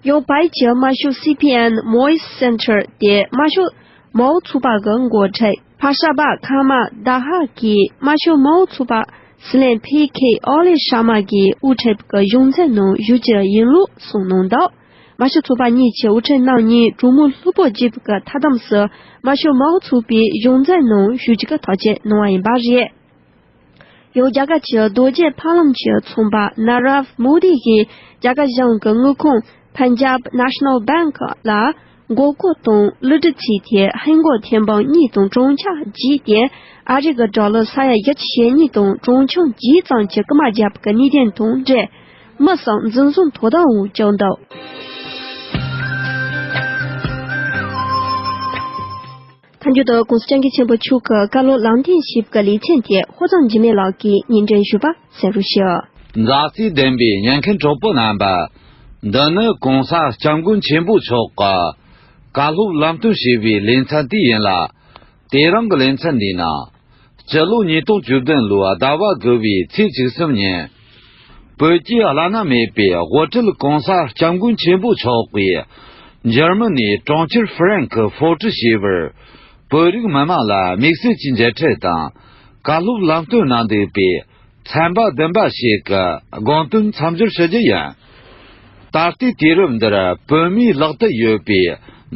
ཡང་བལ་ཡུལ་གྱི་དམར་ཤོག་སི་པི་ཨེན་མོ་ཡེ་སེན་ཊར་དེ་དམར་ཤོག་མའོ་ཚོགས་པ་གི་འགོ་ཁྲིད་ཕ་ཤ་པ་ཁ་མ་ད་ཧ་གིས་དམར་ཤོག་མའོ་ཚོགས་པ་སྲིད་བློན་ཕི་ཁེ་ཨོ་ལི་ཤ་མ་གིས་དབུ་ཁྲིད་ཀྱི་གཞུང་འཛིན་ནང་ཞུགས་ཀྱི་ཡིན་ལུགས་གསུངས་གནང་འདུག་དམར་ཤོག་ཚོགས་པ་གཉིས་ཀྱི་དབུ་ཁྲིད་རྣམ་གཉིས་གྲོས་མོལ་ལྷུག་པོ་བརྒྱབ་པའི་མཐའ་མཚམས་སུ་དམར་ཤོག་མའོ་ཚོགས་པའི་གཞུང་འཛིན་ནང་ཞུགས་རྒྱུ་གི་ཐག་བཅད་གནང་བ་ཡིན་པ་རེད། ཡང་རྒྱ་གར་གྱི་རྡོ་རྗེ་ཕ་ལམ་གྱི་ཚོང་པ་ནཱ་རབ་མོ་དི་ཡིས་རྒྱ་གར་གཞུང་གི་དངུལ་ཁང་Punjab National Bank ལ་མགོ་སྐོར་དང་གློད་གྲོལ་བྱས་ཏེ། ཧིན་སྒོར་ཐེར་འབུམ་གཉིས་དང་གྲངས་ཆ་བརྒྱད་དེ་ཨ་རི་གི་ཌོ་ལར་ས་ཡ་བརྒྱད་ཅུ་ཞེ་གཉིས་དང་གྲངས་ཆུང་བརྒྱད་ཙམ་གྱི་རྐུ་མ་བརྒྱབ་པའི་གནད་དོན་དང་འབྲེལ། མི་གསུམ་འཛིན་བཟུང་དོ་དམ་འོག་བཅུག་འདུག། མཐའ་མཇུག་ཏུ་༸གོང་ས་༸སྐྱབས་མགོན་ཆེན་པོ་མཆོག་གི་བཀའ་སློབ་ལམ་སྟོན་ཞུས་པའི་ལེ་ཚན་དེ་ཧོར་གཙང་འཇིགས་མེད་ལགས་ཀྱིས་སྙན་སྒྲོན་ཞུས་པ་གསན་རོགས་ཞུ། མཛའ་བརྩེ་ལྡན་པའི་ཉན་མཁན་གྲོགས་པོ་རྣམ་པ། འདི་ནི་༸གོང་ས་༸སྐྱབས་མགོན་ཆེན་པོ་མཆོག་གི་བཀའ་སློབ་ལམ་སྟོན་ཞེས་པའི་ལེ་ཚན་དེ་ཡིན་ལ། དེ་རིང་གི་ལེ་ཚན་འདིའི་ནང་། སྤྱི་ལོ་ཉིས་སྟོང་བཅུ་བདུན་ལོའི་ཟླ་བ་དགུ་བའི་ཚེས་བཅུ་གསུམ་ཉིན། བོད་ཀྱི་བླ་ན་མེད་པའི་དབུ་ཁྲིད་༸གོང་ས་༸སྐྱབས་མགོན་ཆེན་པོ་མཆོག་གིས་འཇར་མ་ནིའི་གྲོང་ཁྱེར་ཧྥ་རན་ཁི་ཧྥོ་ཊི་ཞེས་པར་བོད་རིགས་མི་མང་ལ་དམིགས་བསལ་གྱི་མཇལ་འཕྲད་དང་བཀའ་སློབ་ལམ་སྟོན་གནང་འདུག་པས། ཚན་པ་བདུན་པ་ཞིག་གི་དགོངས་དོན་མཚམས་སྦྱོར་ཞུ་རྒྱུ་ཡིན། ད་ལྟའི་དུས་རབས་འདིར་བོད་མིའི་ལག་ཏུ་ཡོད་པའི་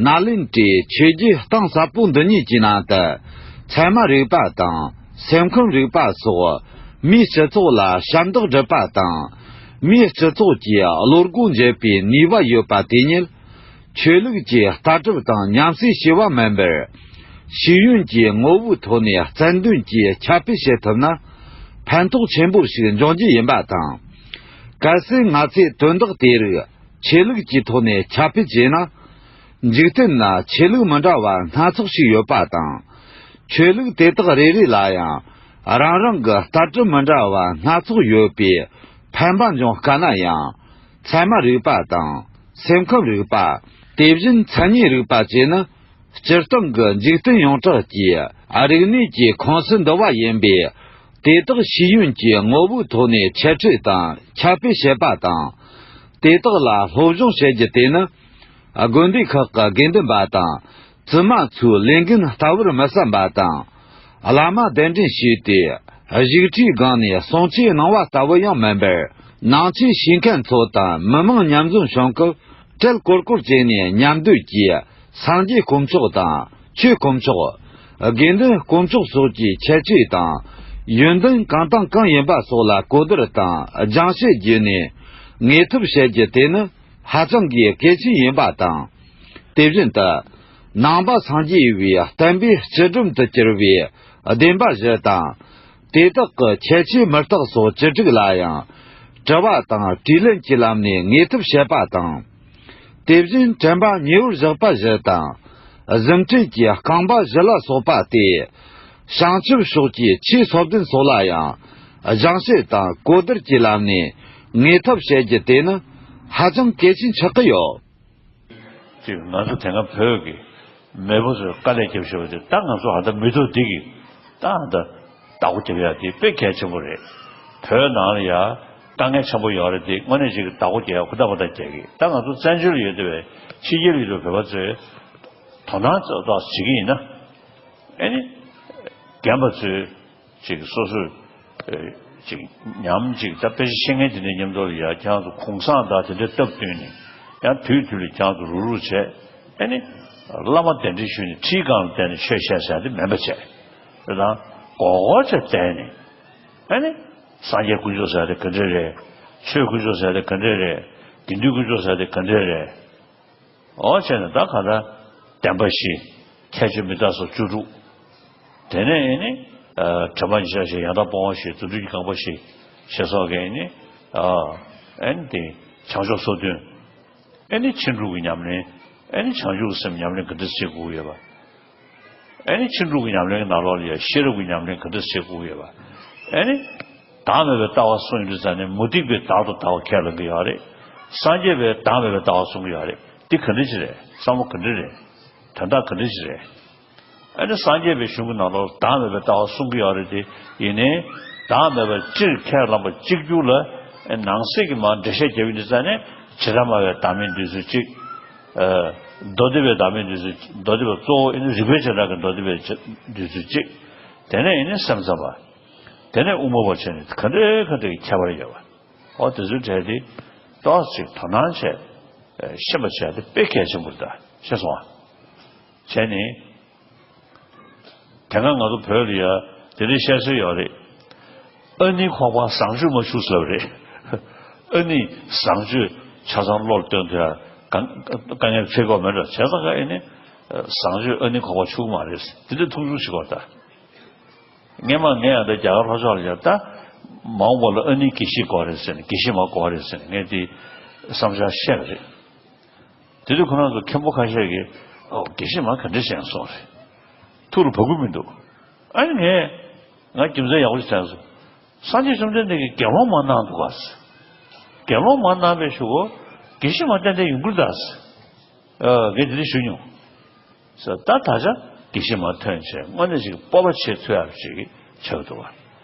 ནཱ་ལེནྡྲའི་ཆོས་བརྒྱུད་གཏིང་ཟབ་པོ་འདི་གཉིས་ཀྱི་ནང་དུ། ཚད་མ་རིག་པ་དང་སེམས་ཁམས་རིག་པ་སོགས་མིའི་སྤྱི་ཚོགས་ལ་ཞབས་འདེགས་སྒྲུབ་པ་དང་། མིའི་སྤྱི་ཚོགས་ཀྱི་བློ་སྒོ་འབྱེད་པའི་ནུས་པ་ཡོད་པ་དེ་ཉིད། ཆོས་ལུགས་ཀྱི་ལྟ་གྲུབ་དང་མཉམ་བསྲེས་བྱས་པ་མིན་པར། ཤེས་ཡོན་གྱི་ངོ་བོའི་ཐོག་ནས་རྩལ་འདོན་གྱིས་ཁྱབ་སྤེལ་བྱེད་ཐུབ་ན། ཕན་ཐོགས་ཆེན་པོ་ཞིག་འབྱུང་རྒྱུ་ཡིན་པ་དང་། གལ་སྲིད་ང་ཚོས་དོན་དག་དེ་རིགས་ཆོས་ལུགས་ཀྱི་ཐོག་ནས་ཁྱབ་སྤེལ་བྱས་ན། འཇིག་རྟེན་ན་ཆོས་ལུགས་མི་འདྲ་བ་སྣ་ཚོགས་ཤིག་ཡོད་པ་དང་། ཆོས་ལུགས་དེ་དག་རེ་རེ་ལ་ཡང་རང་རང་གི་ལྟ་གྲུབ་མི་འདྲ་བ་སྣ་ཚོགས་ཡོད་པས་ཕན་པ་འབྱུང་དཀའ་ན་ཡང་། ཚད་མ་རིག་པ་དང་སེམས་ཁམས་རིག་པ། དེ་བཞིན་མཚན་ཉིད་རིག་པ་བཅས་ནི། སྤྱིར་བཏང་གི་འཇིག་རྟེན་ཡོངས་གྲགས་ཀྱི་རིག་གནས་ཀྱི་ཁོངས་སུ་འདུ་བ་ཡིན་པས། དེ་དག་ཤེས་ཡོན་གྱི་ངོ་བོའི་ཐོག་ནས་འཆད་ཁྲིད་དང་ཁྱབ་སྤེལ་བྱེད་པ་དང་། དེ་དག་ལ་སློབ་སྦྱོང་བྱེད་རྒྱུ་དེ་ནི། དགོན་སྡེ་ཁག་གི་དགེ་འདུན་པ་དང་། བཙུན་མ་ཚོའི་ལས་འགན་ལྟ་བུར་མི་བསམ་པ་དང་། བླ་མ་གདན་འདྲེན་བྱས་ཏེ། བཞུགས་ཁྲིའི་སྒང་ནས་གསུང་ཆོས་གནང་བ་ལྟ་བུ་ཡང་མིན་པར། ནང་ཆོས་ཤེས་མཁན་ཚོ་དང་མི་མང་མཉམ་འཛོམས་བྱུང་སྐབས། གྲལ་སྐོར་སྐོར་བྱས་ནས་མཉམ་སྡོད་ཀྱིས། སངས་རྒྱས་དཀོན་མཆོག་དང་ཆོས་དཀོན་མཆོག། དགེ་འདུན་དཀོན་མཆོག་སོགས་ཀྱི་ཁྱད་ཆོས་དང་། ཡོན་ཏན་གང་དང་གང་ཡིན་པ་སོགས་ལ་གོ་བསྡུར་དང་སྦྱང་བཤད་བརྒྱུད་ནས་ངེས་ཐབས་བྱེད་རྒྱུ་དེ་ནི་ཧ་ཅང་གི་གལ་ཆེན་ཡིན་པ་དང་། དེ་བཞིན་དུ། ནང་པ་སངས་རྒྱས་པའི་བསྟན་པའི་སྤྱི་སྒྲོམ་དུ་གྱུར་པའི་བདེན་པ་བཞི་དང་། དེ་དག་གི་ཁྱད་ཆོས་མུ་སྟེགས་སོགས་བཅུ་དྲུག་ལ་ཡང་། དྲི་བ་དང་དྲིས་ལན་གྱི་ལམ་ནས་ངེས་ཐབས་བྱེད་པ་དང་། དེ་བཞིན་དྲན་པ་ཉེ་བར་བཞག་པ་བཞི་དང་། གཟིམ་ཁྲིད་ཀྱི་རྐང་པ་བཞི་ལ་སོགས་པ་སྟེ། བྱང་ཆུབ་ཕྱོགས་ཀྱི་ཆོས་སོ་བདུན་སོགས་ལ་ཡང་། སྦྱང་བཤད་དང་གོ་བསྡུར་གྱི་ལམ་ནས་ངེས་ཐབས་བྱེད་རྒྱུ་དེ་ནི་ཧ་ཅང་གལ་ཆེན་ཆགས་ཀྱི་ཡོད། ཅིག་ང་ཚོ་དེ་སྔ་བོད་ཀྱི་མེས་པོ་ཚོས་དཀའ་ལས་བརྒྱབ་བཞག་པ་དེ་ད་ང་ཚོ་ཧ་ད་མི་ཐུབ་འདི་གི་ད་ཧ་ད་བདག་པོ་རྒྱབ་ཡ་དེ་དཔེ་གལ་ཆེན་པོ་རེད། བོད་ནང་ལ་ཡ་དཀའ་ངལ་ཆེན་པོ་ཡོད་རེད་དེ་དངོས་གནས་ཅིག་གི་བདག་པོ་རྒྱབ་ཡ་ཧུར་ཐག་ཧུར་ཐག་རྒྱག་གི། ད་ང་ཚོ་བཙན་བྱོལ་ལ་ཡོད་དེ་བས་ཕྱི་རྒྱལ་ལ་ཡོད་དེ་བོད་པ་ཚོས་དོ་སྣང་ཏོག་ཙམ་བྱེད་ཀྱི་ཡིན་ན། ཨེ་ནི། རྒན་པ་ཚོས་ཅིག་སོ་སོས་ཨེ་ཅིག་ཉམས་ཅིག་ད་དཔེ་ཆ་ཤེས་མཁན་དེ་འདྲའི་མཉམ་དུ་ལ་ཡ་ཁྱེད་རང་ཚོ་གུང་སེང་དང་དེ་འདྲའི་སྟབས་བསྟུན་ནས་ཡང་དུས་དུས་ལ་ཁྱེད་རང་ཚོ་རུག་རུག་བྱས་ཨེ་ནི། བླ་མ་གདན་འདྲེན་ཞུས་ནས་ཁྲིའི་སྒང་ལ་བསྡད་ནས་ཆོས་བཤད་ཟེར་ཡ་དེ་མིན་པ་བྱས། དེ་དང་གོ་གོ་བྱས་བསྡད་ནས་ཨེ་ནི། སངས་རྒྱས་དཀོན་མཆོག་ཟེར་ཡ་དེ་ག་འདྲ་རེད། ཆོས་དཀོན་མཆོག་ཟེར་ཡ་དེ་ག་འདྲ་རེད། དགེ་འདུན་དཀོན་མཆོག་ཟེར་ཡ་དེ་ག་འདྲ་རེད། འོ་བྱས་ནས་ད་གང་ལྟར་བདེན་པ་བཞི། ཁྱད་ཆོས་མི་རྟག་སོགས་བཅུ་དྲུག་དེ་ནས་ཨེ་ནི། དྲི་མ་ཉེར་བཞག་བཞི། ཡང་དག་སྤོང་བ་བཞི། རྫུ་འཕྲུལ་གྱི་རྐང་པ་བཞི། ཞེས་སོགས་ཀྱི་ཨེ་ནི། ཨེ་ནི་དེ་བྱང་ཕྱོགས་སོ་བདུན། ཨེ་ནི་ཕྱིན་དྲུག་གི་ཉམས་ལེན། ཨེ་ནི་བྱང་ཆུབ་སེམས་ཉམས་ལེན་ག་འདྲ་བྱེད་དགོས་ཡོད་པ། ཨེ་ནི་ཕྱིན་དྲུག་གི་ཉམས་ལེན་གྱི་ནང་ལོགས་ལ་ཡང་ཤེས་རབ་ཀྱི་ཉམས་ལེན་ག་འདྲ་བྱེད་དགོས་ཡོད་པ། ཨེ་ནི། བདག་མེད་པའི་ལྟ་བ་གསུངས་ཡོད་དུས་ཙང་ནས་མུ་སྟེགས་པས་བདག་ཏུ་ལྟ་བ་ཁས་ལེན་གྱི་ཡོད་རེད། སངས་རྒྱས་པས་བདག་མེད་པའི་ལྟ་བ་གསུང་གི་ཡོད་རེད། འདི་ག་འདྲ་ཅིག་རེད། བསམ་བློ་ག་འདྲ་རེད། དོན་དག་ག་འདྲ་ཅིག་རེད། ཨེ་ནི་སངས་རྒྱས་པའི་གཞུང་གི་ནང་ལོགས་བདག་མེད་པའི་ལྟ་བ་གསུང་གི་ཡོད་རེད་དེ། ཡིན་ནའི། བདག་མེད་པ་སྤྱིར་ཁས་བླངས་པ་གཅིག་གྱུར་ལ། ཨེ་ནང་གསེས་ཀྱི་མར་འགྲེལ་བཤད་རྒྱབ་ཡོད་དུས་ཙང་ནས་བྱེ་བྲག་སྨྲ་བའི་བདག་མེད་འདོད་ཚུལ་གཅིག་ཨ། མདོ་སྡེ་པའི་བདག་མེད་འདོད་ཚུལ། མདོ་སྡེ་པ་གཙོ་བོ་ཨེ་ནི་རིགས་པའི་བྱེ་བྲག་གི་མདོ་སྡེ་པའི་འདོད་ཚུལ་གཅིག་དེ་ནས་ཨེ་ནི་སེམས་ཙམ་པ། དེ་ནས་དབུ་མ་པ་བྱས་ནས་ག་འདྲའི་ག་འདྲའི་ཁྱད་པར་ཡོད་པ། འོ་དེ་ཚོའི་གྲས་དེ་ཏོག་ཙམ་དོ་སྣང་བྱས། ཤེས་པ་བྱས་དེ་དཔེ་གལ་ཆེན་པོ་རེད་ད། ཤེས་སོང་ཨ། བྱས་ནས། དེ་སྔ་ང་ཚོ་བོད་ལ་ཡ་དེ་འདྲའི་བཤད་སྲོལ་ཡོད་རེད། ཨ་ནི་ཁོག་པ་བཟང་སྤྱོད་མ་བྱུང་ཟེར་བ་རེད། ཨ་ནི་བཟང་སྤྱོད་ཆ་ཚང་བློར་བཏོན་ཐུབ་ཡ་དཀའ་དཀའ་ངལ་འཕྲད་ཀྱི་ཡོད་མེད་འདྲ། བྱས་ཙང་ཀ་ཨེ་ནི་བཟང་སྤྱོད་ཨ་ནི་ཁོག་པ་ཆུག་མ་རེད། དེ་འདྲ་མཐོང་ཆུང་བྱེད་དགོས་ད། སྔན་མ་ངས་ཡང་ད་རྒྱ་གར་ལྷོ་ཕྱོགས་ལ་ཡང་ད་མ་འོངས་པ་ལ་ཨ་ནི་དགེ་བཤེས་དགོས་རེད་ཟེར་ནས། དགེ་བཤེས་མ་དགོས་རེད་ཟེར་ནས་ངས་དེ་བསམ་འཆར་བཤད་པ་རེད། དེ་དུས་ཁོ་རང་ཚོ་མཁན་པོ་ཁ་ཤས་ཀྱིས་ཨོ་དགེ་བཤེས་མ་ག་འདྲ་བྱས་སོང་རེད། ཐུགས་ལ་བབས་ཀྱི་མི་འདུག་ཨ་ནི་ངས་ང་རྒྱུ་མཚན་ཡག་པོ་ཞིག་དྲན་སོང་། སངས་རྒྱས་བཅོམ་ལྡན་འདས་ཀྱིས་དགེ་སློང་མ་གནང་འདུག་ག་ཟེར། དགེ་སློང་མ་གནང་བའི་གཞུག་གུ་དགེ་བཤེས་མ་ཏན་ཏན་ཡོང་གི་རེད་ད་ཟེར། ཨ་ངས་འདི་འདྲ་ཞུ་མྱོང་། ཟེར། ད་ད་ཆ་དགེ་བཤེས་མ་ཐོན་བྱས་དངོས་གནས་ཅིག་སྤོབས་པ་བྱེད་ཐུབ་ཡག་ཅིག་ཆགས་འདུག་བ།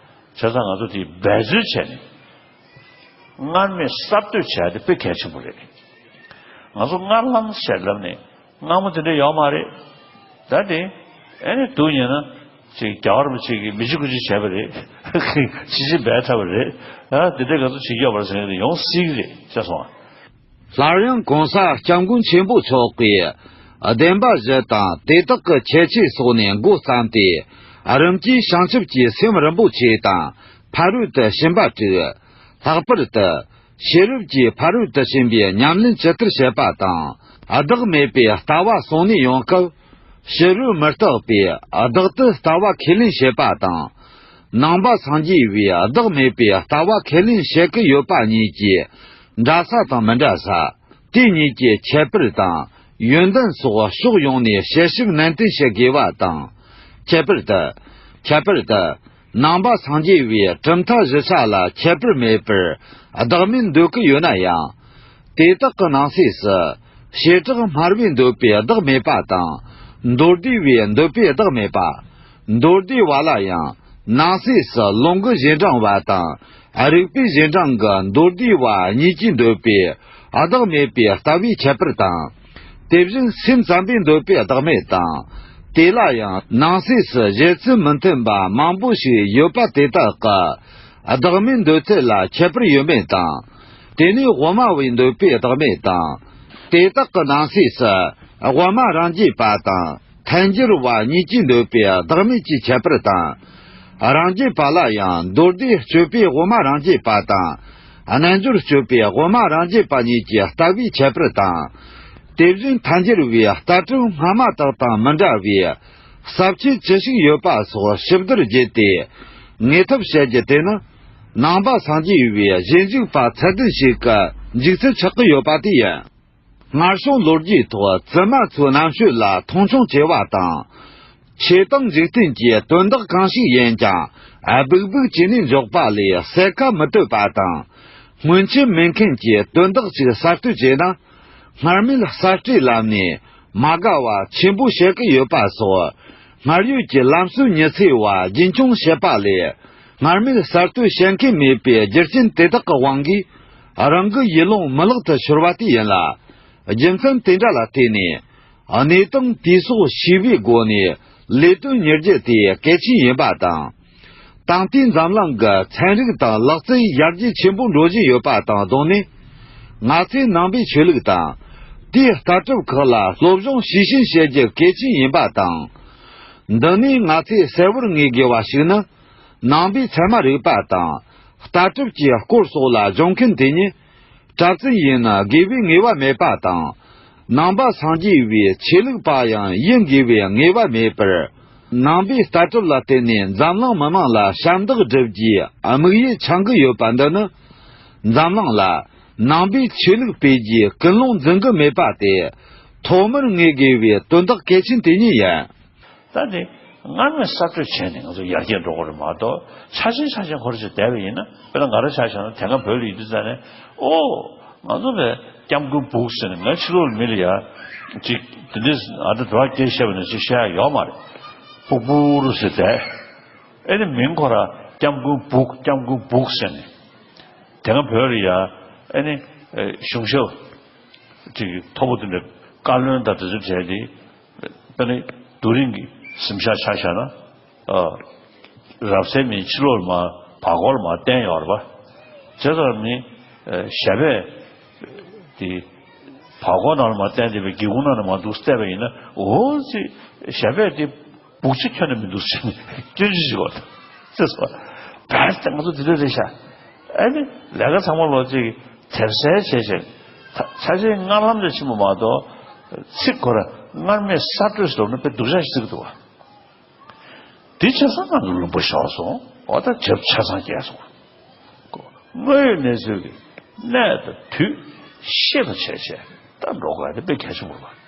བྱས་ཙང་ང་ཚོ་དེ་འབད་རྩོལ་བྱས་ནས་སྔར་མེད་གསར་གཏོད་བྱས་ཏེ་དཔེ་གལ་ཆེན་པོ་རེད། ང་ཚོ་སྔར་ལམ་ཞལ་ལམ་ནས་སྔ་མོ་དེ་འདྲ་ཡོད་མ་རེད། ད་དེ་ཨེ་ནས་སྡུག་ཉེས་ན་ཅིག་རྒྱལ་བ་རིན་པོ་ཆེ་གིས་མི་བྱེད་དགུ་བྱེད་བྱས་པ་རེད། ཅི་བྱེད་འབད་ཐབས་རེད། ཨ་དེ་འདྲ་ང་ཚོ་བྱེད་ཀྱི་ཡོད་པ་རེད་ཟེར་མཁན་དེ་ཡོང་སྲིད་ཀྱི་རེད་ཤེས་སོང་ང་། སླར་ཡང་གོང་ས་སྐྱབས་མགོན་ཆེན་པོ་མཆོག་གིས་བདེན་པ་བཞི་དང་དེ་དག་གི་ཁྱད་ཆོས་སོགས་ནས་འགོ་བརྩམས་ཏེ། རིམ་གྱིས་བྱང་ཆུབ་ཀྱི་སེམས་རིན་པོ་ཆེ་དང་ཕ་རོལ་ཏུ་ཕྱིན་པ་དྲུག་ལྷག་པར་དུ་ཤེས་རབ་ཀྱི་ཕ་རོལ་ཏུ་ཕྱིན་པའི་ཉམས་ལེན་ཇི་ལྟར་བྱེད་པ་དང་། བདག་མེད་པའི་ལྟ་བ་གསུང་ནས་ཡོང་སྐབས། ཕྱི་རོལ་མི་རྟག་པའི་བདག་ཏུ་ལྟ་བ་ཁས་ལེན་བྱེད་པ་དང་། ནང་པ་སངས་རྒྱས་པའི་བདག་མེད་པའི་ལྟ་བ་ཁས་ལེན་བྱེད་ཀྱི་ཡོད་པ་གཉིས་ཀྱི་འདྲ་ས་དང་མི་འདྲ་ས། དེ་གཉིས་ཀྱི་ཁྱད་པར་དང་ཡོན་ཏན་སོགས་ཕྱོགས་ཡོངས་ནས་དཔྱད་ཞིབ་ནན་ཏན་བྱེད་དགོས་པ་དང་། ཁྱད་པར་དུ། ཁྱད་པར་དུ། ནང་པ་སངས་རྒྱས་པའི་གྲུབ་མཐའ་བཞི་ཆ་ལ་ཁྱད་པར་མེད་པར་བདག་མེད་འདོད་ཀྱི་ཡོད་ན་ཡང་། དེ་དག་གི་ནང་གསེས་སུ། བྱེ་བྲག་སྨྲ་བས་འདོད་པའི་བདག་མེད་པ་དང་། མདོ་སྡེ་བས་འདོད་པའི་བདག་མེད་པ། མདོ་སྡེ་བ་ལ་ཡང་ནང་གསེས་སུ་ལུང་གི་རྗེས་འབྲང་བ་དང་། རིགས་པའི་རྗེས་འབྲང་གི་མདོ་སྡེ་བ་གཉིས་ཀྱིས་འདོད་པའི་བདག་མེད་པའི་ལྟ་བའི་ཁྱད་པར་དང་། དེ་བཞིན་སེམས་ཙམ་པས་འདོད་པའི་བདག་མེད་དང་། དེ་ལ་ཡང་ནང་གསེས་སུ་བཞེད་ཚུལ་མི་མཐུན་པ་མང་པོ་ཞིག་ཡོད་པ་དེ་དག་གི་བདག་མེད་འདོད་ཚུལ་ལ་ཁྱད་པར་ཡོད་མེད་དང་། དེ་ནས་དབུ་མ་བས་འདོད་པའི་བདག་མེད་དང་། དེ་དག་གི་ནང་གསེས་སུ་དབུ་མ་རང་རྒྱུད་པ་དང་། ཐལ་འགྱུར་བ་གཉིས་ཀྱིས་འདོད་པའི་བདག་མེད་ཀྱི་ཁྱད་པར་དང་། རང་རྒྱུད་པ་ལ་ཡང་མདོ་སྡེ་སྤྱོད་པའི་དབུ་མ་རང་རྒྱུད་པ་དང་། རྣལ་འབྱོར་སྤྱོད་པའི་དབུ་མ་རང་རྒྱུད་པ་གཉིས་ཀྱི་ལྟ་བའི་ཁྱད་པར་དང་། དེ་བཞིན་ཐལ་འགྱུར་བའི་ལྟ་གྲུབ་སྔ་མ་དག་དང་མི་འདྲ་བའི་ཟབ་ཆོས་ཅི་ཞིག་ཡོད་པ་སོགས་ཞིབ་བསྡུར་བགྱིས་ཏེ། ངེས་ཐབས་བྱ་རྒྱུ་དེ་ནི། ནང་པ་སངས་རྒྱས་པའི་ཞེན་འཇུག་པ་ཚད་ལྡན་ཞིག་གི་འཇུག་ཚུལ་ཆགས་ཀྱི་ཡོད་པ་དེ་ཡིན། སྔར་བྱུང་ལོ་རྒྱུས་ཐོག་བཙུན་མ་ཚོའི་རྣམ་དཔྱོད་ལ་མཐོང་ཆུང་ཆེ་བ་དང་། ཆོས་དང་འཇིག་རྟེན་གྱི་དོན་དག་གང་ཞིག་ཡིན་ཀྱང་སྦུག་སྦུག་བྱས་ནས་འཇོག་པ་ལས་གསལ་ཁ་མི་བཏོད་པ་དང་། སྔོན་ཆད་མེད་མཁན་གྱི་དོན་དག་ཅིག་གསར་གཏོད་བྱས་ན། སྔར་མེད་གསར་བརྗེའི་ལམ་ནས་མ་དགའ་བ་ཆེན་པོ་བྱེད་ཀྱི་ཡོད་པ་སོགས། སྔར་ཡོད་ཀྱི་ལམ་སྲོལ་ཉི་ཚེ་བ་རྒྱུན་འཁྱོངས་བྱེད་པ་ལས། སྔར་མེད་གསར་གཏོད་བྱེད་མཁན་མེད་པའི་རྒྱུ་རྐྱེན་དེ་དག་གི་དབང་གིས། རང་གི་ཡུལ་ལུང་མི་ལག་ཏུ་ཤོར་བ་དེ་ཡིན་ལ། རྒྱུ་མཚན་དེ་འདྲ་ལ་བརྟེན་ནས། གནས་སྟངས་དེ་སོགས་ཤེས་པའི་སྒོ་ནས་ལས་དོན་གཉེར་རྒྱུ་དེ་གལ་ཆེན་ཡིན་པ་དང་། ད་ལྟའི་འཛམ་གླིང་གི་ཚན་རིག་དང་ལག་རྩལ་ཡར་རྒྱས་ཆེན་པོ་འགྲོ་བཞིན་ཡོད་པ་དང་བསྡོངས་ནས། ང་ཚོས་ནང་པའི་ཆོས་ལུགས་དང་། དེའི་ལྟ་གྲུབ་ཁག་ལ་སློབ་སྦྱོང་ཤེས་བཞིན་བྱེད་རྒྱུ་གལ་ཆེན་ཡིན་པ་དང་། འདི་ནས་ང་ཚོས་གསལ་བོར་ངེས་དགོས་པ་ཞིག་ནི། ནང་པའི་ཚད་མ་རིག་པ་དང་། ལྟ་གྲུབ་ཀྱི་སྐོར་སོགས་ལ་སྦྱོང་མཁན་དེ་ཉིད། གྲྭ་བཙུན་ཡིན་ན་དགོས་པའི་ངེས་པ་མེད་པ་དང་། ནང་པ་སངས་རྒྱས་པའི་ཆོས་ལུགས་པ་ཡང་ཡིན་དགོས་པའི་ངེས་པ་མེད་པར། ནང་པའི་ལྟ་གྲུབ་ལ་བརྟེན་ནས་འཛམ་གླིང་མི་དམངས་ལ་ཞབས་འདེགས་སྒྲུབ་རྒྱུའི་དམིགས་ཡུལ་འཆང་གི་ཡོད་པ་འདི་ནི། འཛམ་གླིང་ལ་ནང་པའི་ཆོས་ལུགས་སྤེལ་རྒྱུའི་ཀུན་སློང་འཛིན་གི་མེད་པ་དེ། ཐོག་མར་ངེས་དགོས་པའི་དོན་དག་གལ་ཆེན་དེ་ཉིད་ཡིན། ད་ནི་སྔར་མེད་གསར་གཏོད་བྱས་ནས་ང་ཚོ་ཡར་རྒྱས་འགྲོ་དགོས་རེད་མ་གཏོགས། ཆ་ཆེན་ཆ་ཆེན་ཁོ་རང་ཅིག་བསྡད་པ་ཡིན་ན། དཔེར་ན་ང་རང་ཆ་བཞག་ན་དེ་སྔ་བོད་ལ་ཡོད་དུས་ཙང་ནས། ཨོ། ང་ཚོ་བས་སྐྱབས་མགོན་སྦུག་ཟེར་ནས། ང་ཕྱི་ལོགས་ལ་མི་ལ་ཡ་ཅིག་དེ་འདྲས་ཨ་ད་འགྲོ་བ་སྐད་བཤད་པ་ནས་ཅིག་བཤད་ཡ་ཡོད་མ་རེད། སྦུག་སྦུག་རུ་ཟེར་བསྡད། ཨེ་ནི་མིང་ཁོ་རང་སྐྱབས་མགོན་སྦུག་སྐྱབས་མགོན་སྦུག་ཟེར་ནས། དེ་སྔ་བོད་ལ་ཡ་ཨེ་ནི་གཞུང་ཞབས་ཅིག་མཐོ་པོ་དེ་འདྲ་བཀའ་བློན་དང་དེ་ཚོ་བྱས་ཏེ། དཔེར་ན་རྡོ་རིང་གི་གཟིམ་ཤག་ཆ་བཞག་ན། ཨ། རབ་གསལ་མིང་ཕྱི་ལོགས་ལ་མར་བར་སྐོར་ལ་མར་བསྟན་ཡོད་རེད་པ། བྱས་ཙང་ནི། ཨ། ཞབས་པད་དེ་བར་སྐོར་ནང་ལ་མར་བསྟན་བསྡད་པའི་སྒེའུ་ཁུང་ནང་ལ་མར་འདུག་བལྟས་པ་ཡིན་ན། འོ་ཙི་ཞབས་པད་དེ་སྦུག་ཅིག་ཁྱོན་ནས་མི་འདུག་ཟེར་ནས་སྐྱོན་ཅི་ཞིག་བ་ཙི་སོ། བས་ཏེ་ང་ཚོ་དེ་འདྲ་རེད་ཤག་ཨ་ནི་ལས་ཀ་ཚང་མ་ལོ་གཅིག་དེབ་གསལ་བྱས་བྱས། ད་ཆ་ཆེན་སྔར་ལམ་དུ་ཕྱིན་པ་མ་གཏོགས་ཚིག་ཁོ་ར་སྔར་མེད་གསར་གཏོད་ཟེར་བ་ནི་དཔེ་སྡུག་ཅག་ཞིག་བརྩི་གི་འདུག་བ། དེ་ཆ་ཚང་ང་ཚོ་ལུང་པ་ཤོར་སོང་། འོ་ད་བྱབ་ཆ་ཚང་རྒྱལ་སོང་། དངོས་ཡོད་གནས་ཚུལ་གྱི་གནས་དང་དུས་ཤེས་པ་བྱས་བྱས་ད་འགྲོ་དགོས་དེ་དཔེ་གལ་ཆེན་པོ་རེད་པ། བྱས་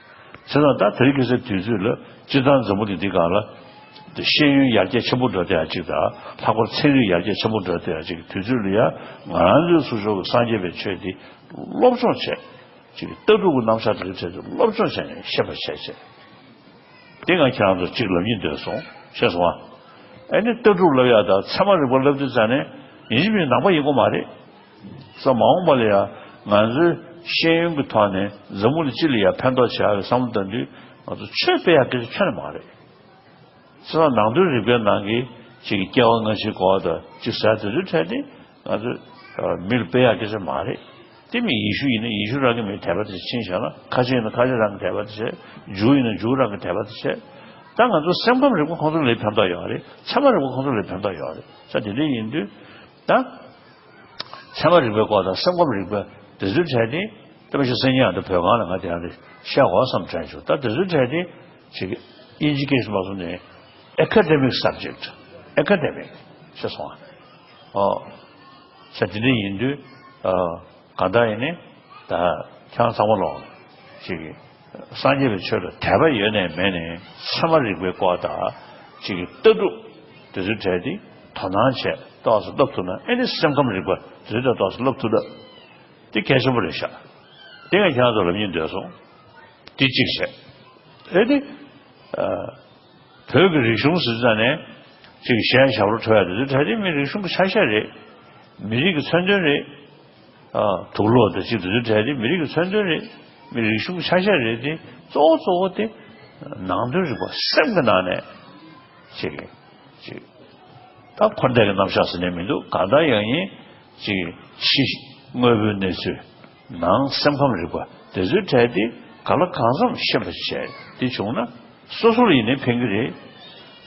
ཙང་ད་དེ་རིང་ཁ་སང་དུས་ཚོད་ལ་སྤྱིར་བཏང་འཛམ་བུ་གླིང་འདི་སྒང་ལ་དེ་ཤེས་ཡོན་ཡར་རྒྱས་ཆེན་པོ་འགྲོ་བསྡད་ཡ་གཅིག་དང་། ལྷག་པར་ཚན་རིག་ཡར་རྒྱས་ཆེན་པོ་འགྲོ་བསྡད་ཡ་གཅིག་དུས་ཚོད་ལ་ཡ་ང་རང་ཚོའི་ཚུར་ཕྱོགས་ཀྱི་སངས་རྒྱས་པའི་ཆོས་འདི་སློབ་སྦྱོང་བྱས། ཅིག་ལྟ་གྲུབ་ཀྱི་རྣམ་གཞག་དེ་ཚོའི་ཐད་དུ་སློབ་སྦྱོང་བྱས་ནས་ཤེས་པ་བྱས་བྱས། དེ་ང་ཁྱེད་རང་ཚོ་གཅིག་ལབ་སྙིང་འདོད་སོང་། ཤེས་སོང་ཨ། ཨ་ནི་ལྟ་གྲུབ་ལབ་ཡ་དང་ཚད་མ་རིག་པ་ལབ་དུས་ཙ་ནས་ཡིན་གཅིག་མིན་གཅིག་ནང་པ་ཡིན་དགོས་མ་རེད། ས་མ་འོངས་པ་ལ་ཡ་ང་ཚོའི་ཤེས་ཡོན་གྱི་ཐོག་ནས་འཛམ་བུ་གླིང་སྤྱི་ལ་ཡ་ཕན་ཐོགས་བྱ་བའི་བསམ་བློ་བཏང་དུས་ང་ཚོ་ཆོས་སྤེལ་ཡ་སྐད་ཆ་ཁྱོན་ནས་མ་རེད། ཚེ་རབས་ནང་དོན་རིག་པའི་ནང་གི་ཅིག་སྐྱེ་བ་སྔ་ཕྱིའི་སྐོར་དང་ཅིག་ཟེར་དེ་ཚོའི་གྲས་དེ་ང་ཚོས་མི་ལ་སྤེལ་ཡག་སྐད་ཆ་མ་རེད། དེ་མིན་ཡེ་ཤུ་ཡིན་ན་ཡེ་ཤུ་རང་གི་མི་དད་པ་དེ་ཕྱིན་བཞག་ན། ཁ་ཆེ་ཡིན་ན་ཁ་ཆེ་རང་གི་དད་པ་དེ་བྱས། ཇུའུ་ཡིན་ན་ཇུའུ་རང་གི་དད་པ་དེ་བྱས། ད་ང་ཚོ་སེམས་ཁམས་རིག་པ་ཁོང་ཚོ་ལ་ཕན་ཐོགས་ཡོད་རེད། ཚད་མ་རིག་པ་ཁོང་ཚོ་ལ་ཕན་ཐོགས་ཡོད་རེད། ས་དེ་འདྲ་ཡིན་དུས་ད། ཚད་མ་རིག་པའི་སྐོར་དང་སེམས་ཁམས་རིག་པ་དེ་ཚོའི་གྲས་དེ་ལྟ་བ་ཞིག་སེམས་ཉག་དང་བོད་ཁང་ལ་ང་དེ་ཡང་དེ་བཤད་དགོས་བསམ་དྲན་བྱུང་། ད་དེ་ཚོའི་གྲས་དེ་ཅིག་ཨིན་ཇི་སྐད་ཞིག་མ་སོང་ནས་academic subject academic ཤེས་སོང་ཨ། ཨོ། ས་དེ་འདྲ་ཡིན་དུས་ཨ། གང་ལྟར་ཡིན་ནའི་ད་ཁྱེད་རང་ཚང་མ་ལོག་ཅིག་སངས་རྒྱས་པའི་ཆོས་ལ་དད་པ་ཡོད་ནས་མེད་ནས་ཚད་མ་རིག་པའི་སྐོར་དང་ཅིག་ལྟ་གྲུབ་དེ་ཚོའི་གྲས་དེ་དོ་སྣང་བྱས་ཏོག་ཙམ་བསླབ་ཐུབ་ན། ཨེ་ནི་སེམས་ཁམས་རིག་པ་དེ་ཚོའི་གྲས་ཏོག་ཙམ་བསླབ་ཐུབ་ན་དེ་གལ་ཆེན་པོ་རེད་ཤག་དེ་ངས་ཁྱེད་རང་ཚོ་ལ་སྙིང་འདོད་སོང་། དེ་གཅིག་བྱས། ཨེ་ནི་ཨ། བོད་ཀྱི་རིག་གཞུང་ཟེར་ཙང་ནས་ཅིག་གཞས་ཞབས་བྲོ་འཁྲབ་ཡ་དེ་ཚོའི་གྲས་དེ་མི་རིག་གཞུང་གི་ཆ་ཤས་རེད། མི་རིགས་ཀྱི་མཚོན་དོན་རེད། ཨ། དུག་ལོག་དང་ཅིག་དེ་ཚོའི་གྲས་དེ་མི་རིགས་ཀྱི་མཚོན་དོན་རེད། མི་རིག་གཞུང་གི་ཆ་ཤས་རེད་དེ། གཙོ་བོ་གཙོ་བོ་དེ་ནང་དོན་རིག་པ་སེམས་ཀྱི་ནང་ནས་ཅིག་ཅིག་ད་འཁོར་འདས་ཀྱི་རྣམ་གཞག་ཟེར་ནས་མི་འདུག་གང་ལྟར་ཡང་ཡིན་ཅིག་ཕྱི་དངོས་པོའི་གནས་ཚུལ། ནང་སེམས་ཁམས་རིག་པ་དེ་ཚོའི་གྲས་དེ་ག་ལ་གང་འཚམ་ཤེས་པ་བྱས་དེ་བྱུང་ན་སོ་སོ་ལ་ཡིན་ནའི་ཕན་གྱི་རེད།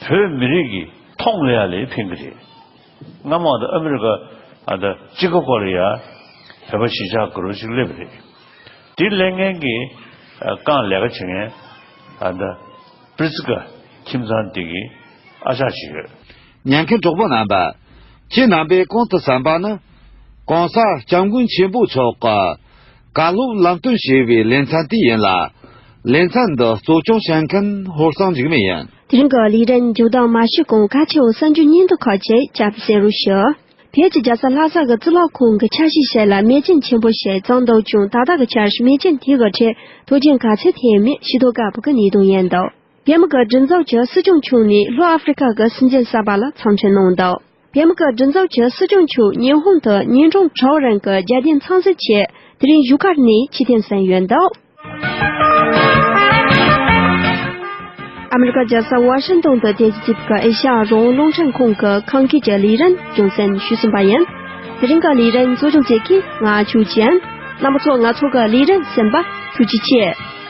བོད་མི་རིགས་ཀྱི་མཐོང་ལ་ཡ་ལ་ཕན་གྱི་རེད། སྔ་མ་ད་ཨ་མི་རི་ཀ་ཨ་ད་ཅི་ཀ་གོ་ལ་ཡ་བོད་པ་གཞིས་ཆགས་དགུ་རོ་ཅིག་སླེབས་པ་རེད། དེ་སླེབས་མཁན་གྱི་ཨ་རྐང་ལས་ཀ་བྱེད་མཁན་ཨ་ད་པྲི་ཙི་ཀ་ཁྱིམ་ཚང་དེ་གི་ཨ་ཅག་ཅིག་ཡོད། ཉན་མཁན་གྲོགས་པོ་རྣམ་པ། ཁྱེད་རྣམ་པས་གོང་དུ་གསན་པ་ནི། ༸གོང་ས་༸སྐྱབས་མགོན་ཆེན་པོ་མཆོག་གི་བཀའ་སློབ་ལམ་སྟོན་ཞེས་པའི་ལེ་ཚན་དེ་ཡིན་ལ། ལེ་ཚན་འདི་གཙོ་སྐྱོང་བྱེད་མཁན་ཧོར་སང་འཇིགས་མེད་ཡིན། དེ་རིང་གི་ལས་རིམ་མཇུག་བསྡོམས་མ་ཞུས་གོང་། ཁ་ཆེའོ་གསར་འགྱུར་སྙིང་སྟོབས་ཁག་ཅིག་བཅར་བའི་གསན་རོགས་ཞུ། བོད་ཀྱི་རྒྱལ་ས་ལྷ་ས་གི་གཙུག་ལག་ཁང་གི་ཆ་ཤས་ཤིག་ལ་མེ་ཅན་ཆེན་པོ་ཞིག་བརྫངས་འདུག་ཀྱང་། ད་ལྟ་གི་ཆར་མེ་ཅན་དེ་གི་ཁྲོད་དོན་རྐྱེན་ག་ཚད་ཐེབས་མེད་ཤེས་རྟོགས་དཀའ་པོ་གི་གནས་སྟངས་ཡིན་འདུག་བོད་མི་གི་མགྲིན་ཚབ་ཀྱི་སྲིད་སྐྱོང་མཆོག་ནས་ལྷོ་ཨ་ཧྥེ་རི་ཁ་གི་སྲིད་འཛིན་གསར་པ་ལ་འཚམས་འདྲི་གནང་འདུག་བོད་མི་གི་མགྲིན་ཚབ་ཀྱི་སྲིད་སྐྱོང་མཆོག་ཉི་ཧོང་དུ་ཉིན་གྲངས་དྲུག་རིང་གི་རྒྱལ་བསྟན་འཚམས་གཟིགས་ཆེད་དེ་རིང་བཞུགས་སྒར་ནས་ཕྱིར་འཐེན་གསན་ཡོད་འདུག་ཨ་མི་རི་ཀ་རྒྱལ་ས་ཝ་ཤིང་ཏོན་དུ་རྟེན་གཞི་བྱས་པའི་ཨེ་ཤ་ཡ་རང་དབང་རླུང་འཕྲིན་ཁང་གི་ཁམས་སྐད་ཀྱི་ལས་རིམ་རྒྱང་སྲིང་ཞུས་ཟིན་པ་ཡིན། དེ་རིང་གི་ལས་རིམ་གཙོ་སྐྱོང་བྱེད་མཁན་ང་ཆོས་ཅན། རྣམ་པ་ཚོ་ང་ཚོ་གི་ལས་རིམ་གསན་པར་ཐུགས་རྗེ་ཆེ།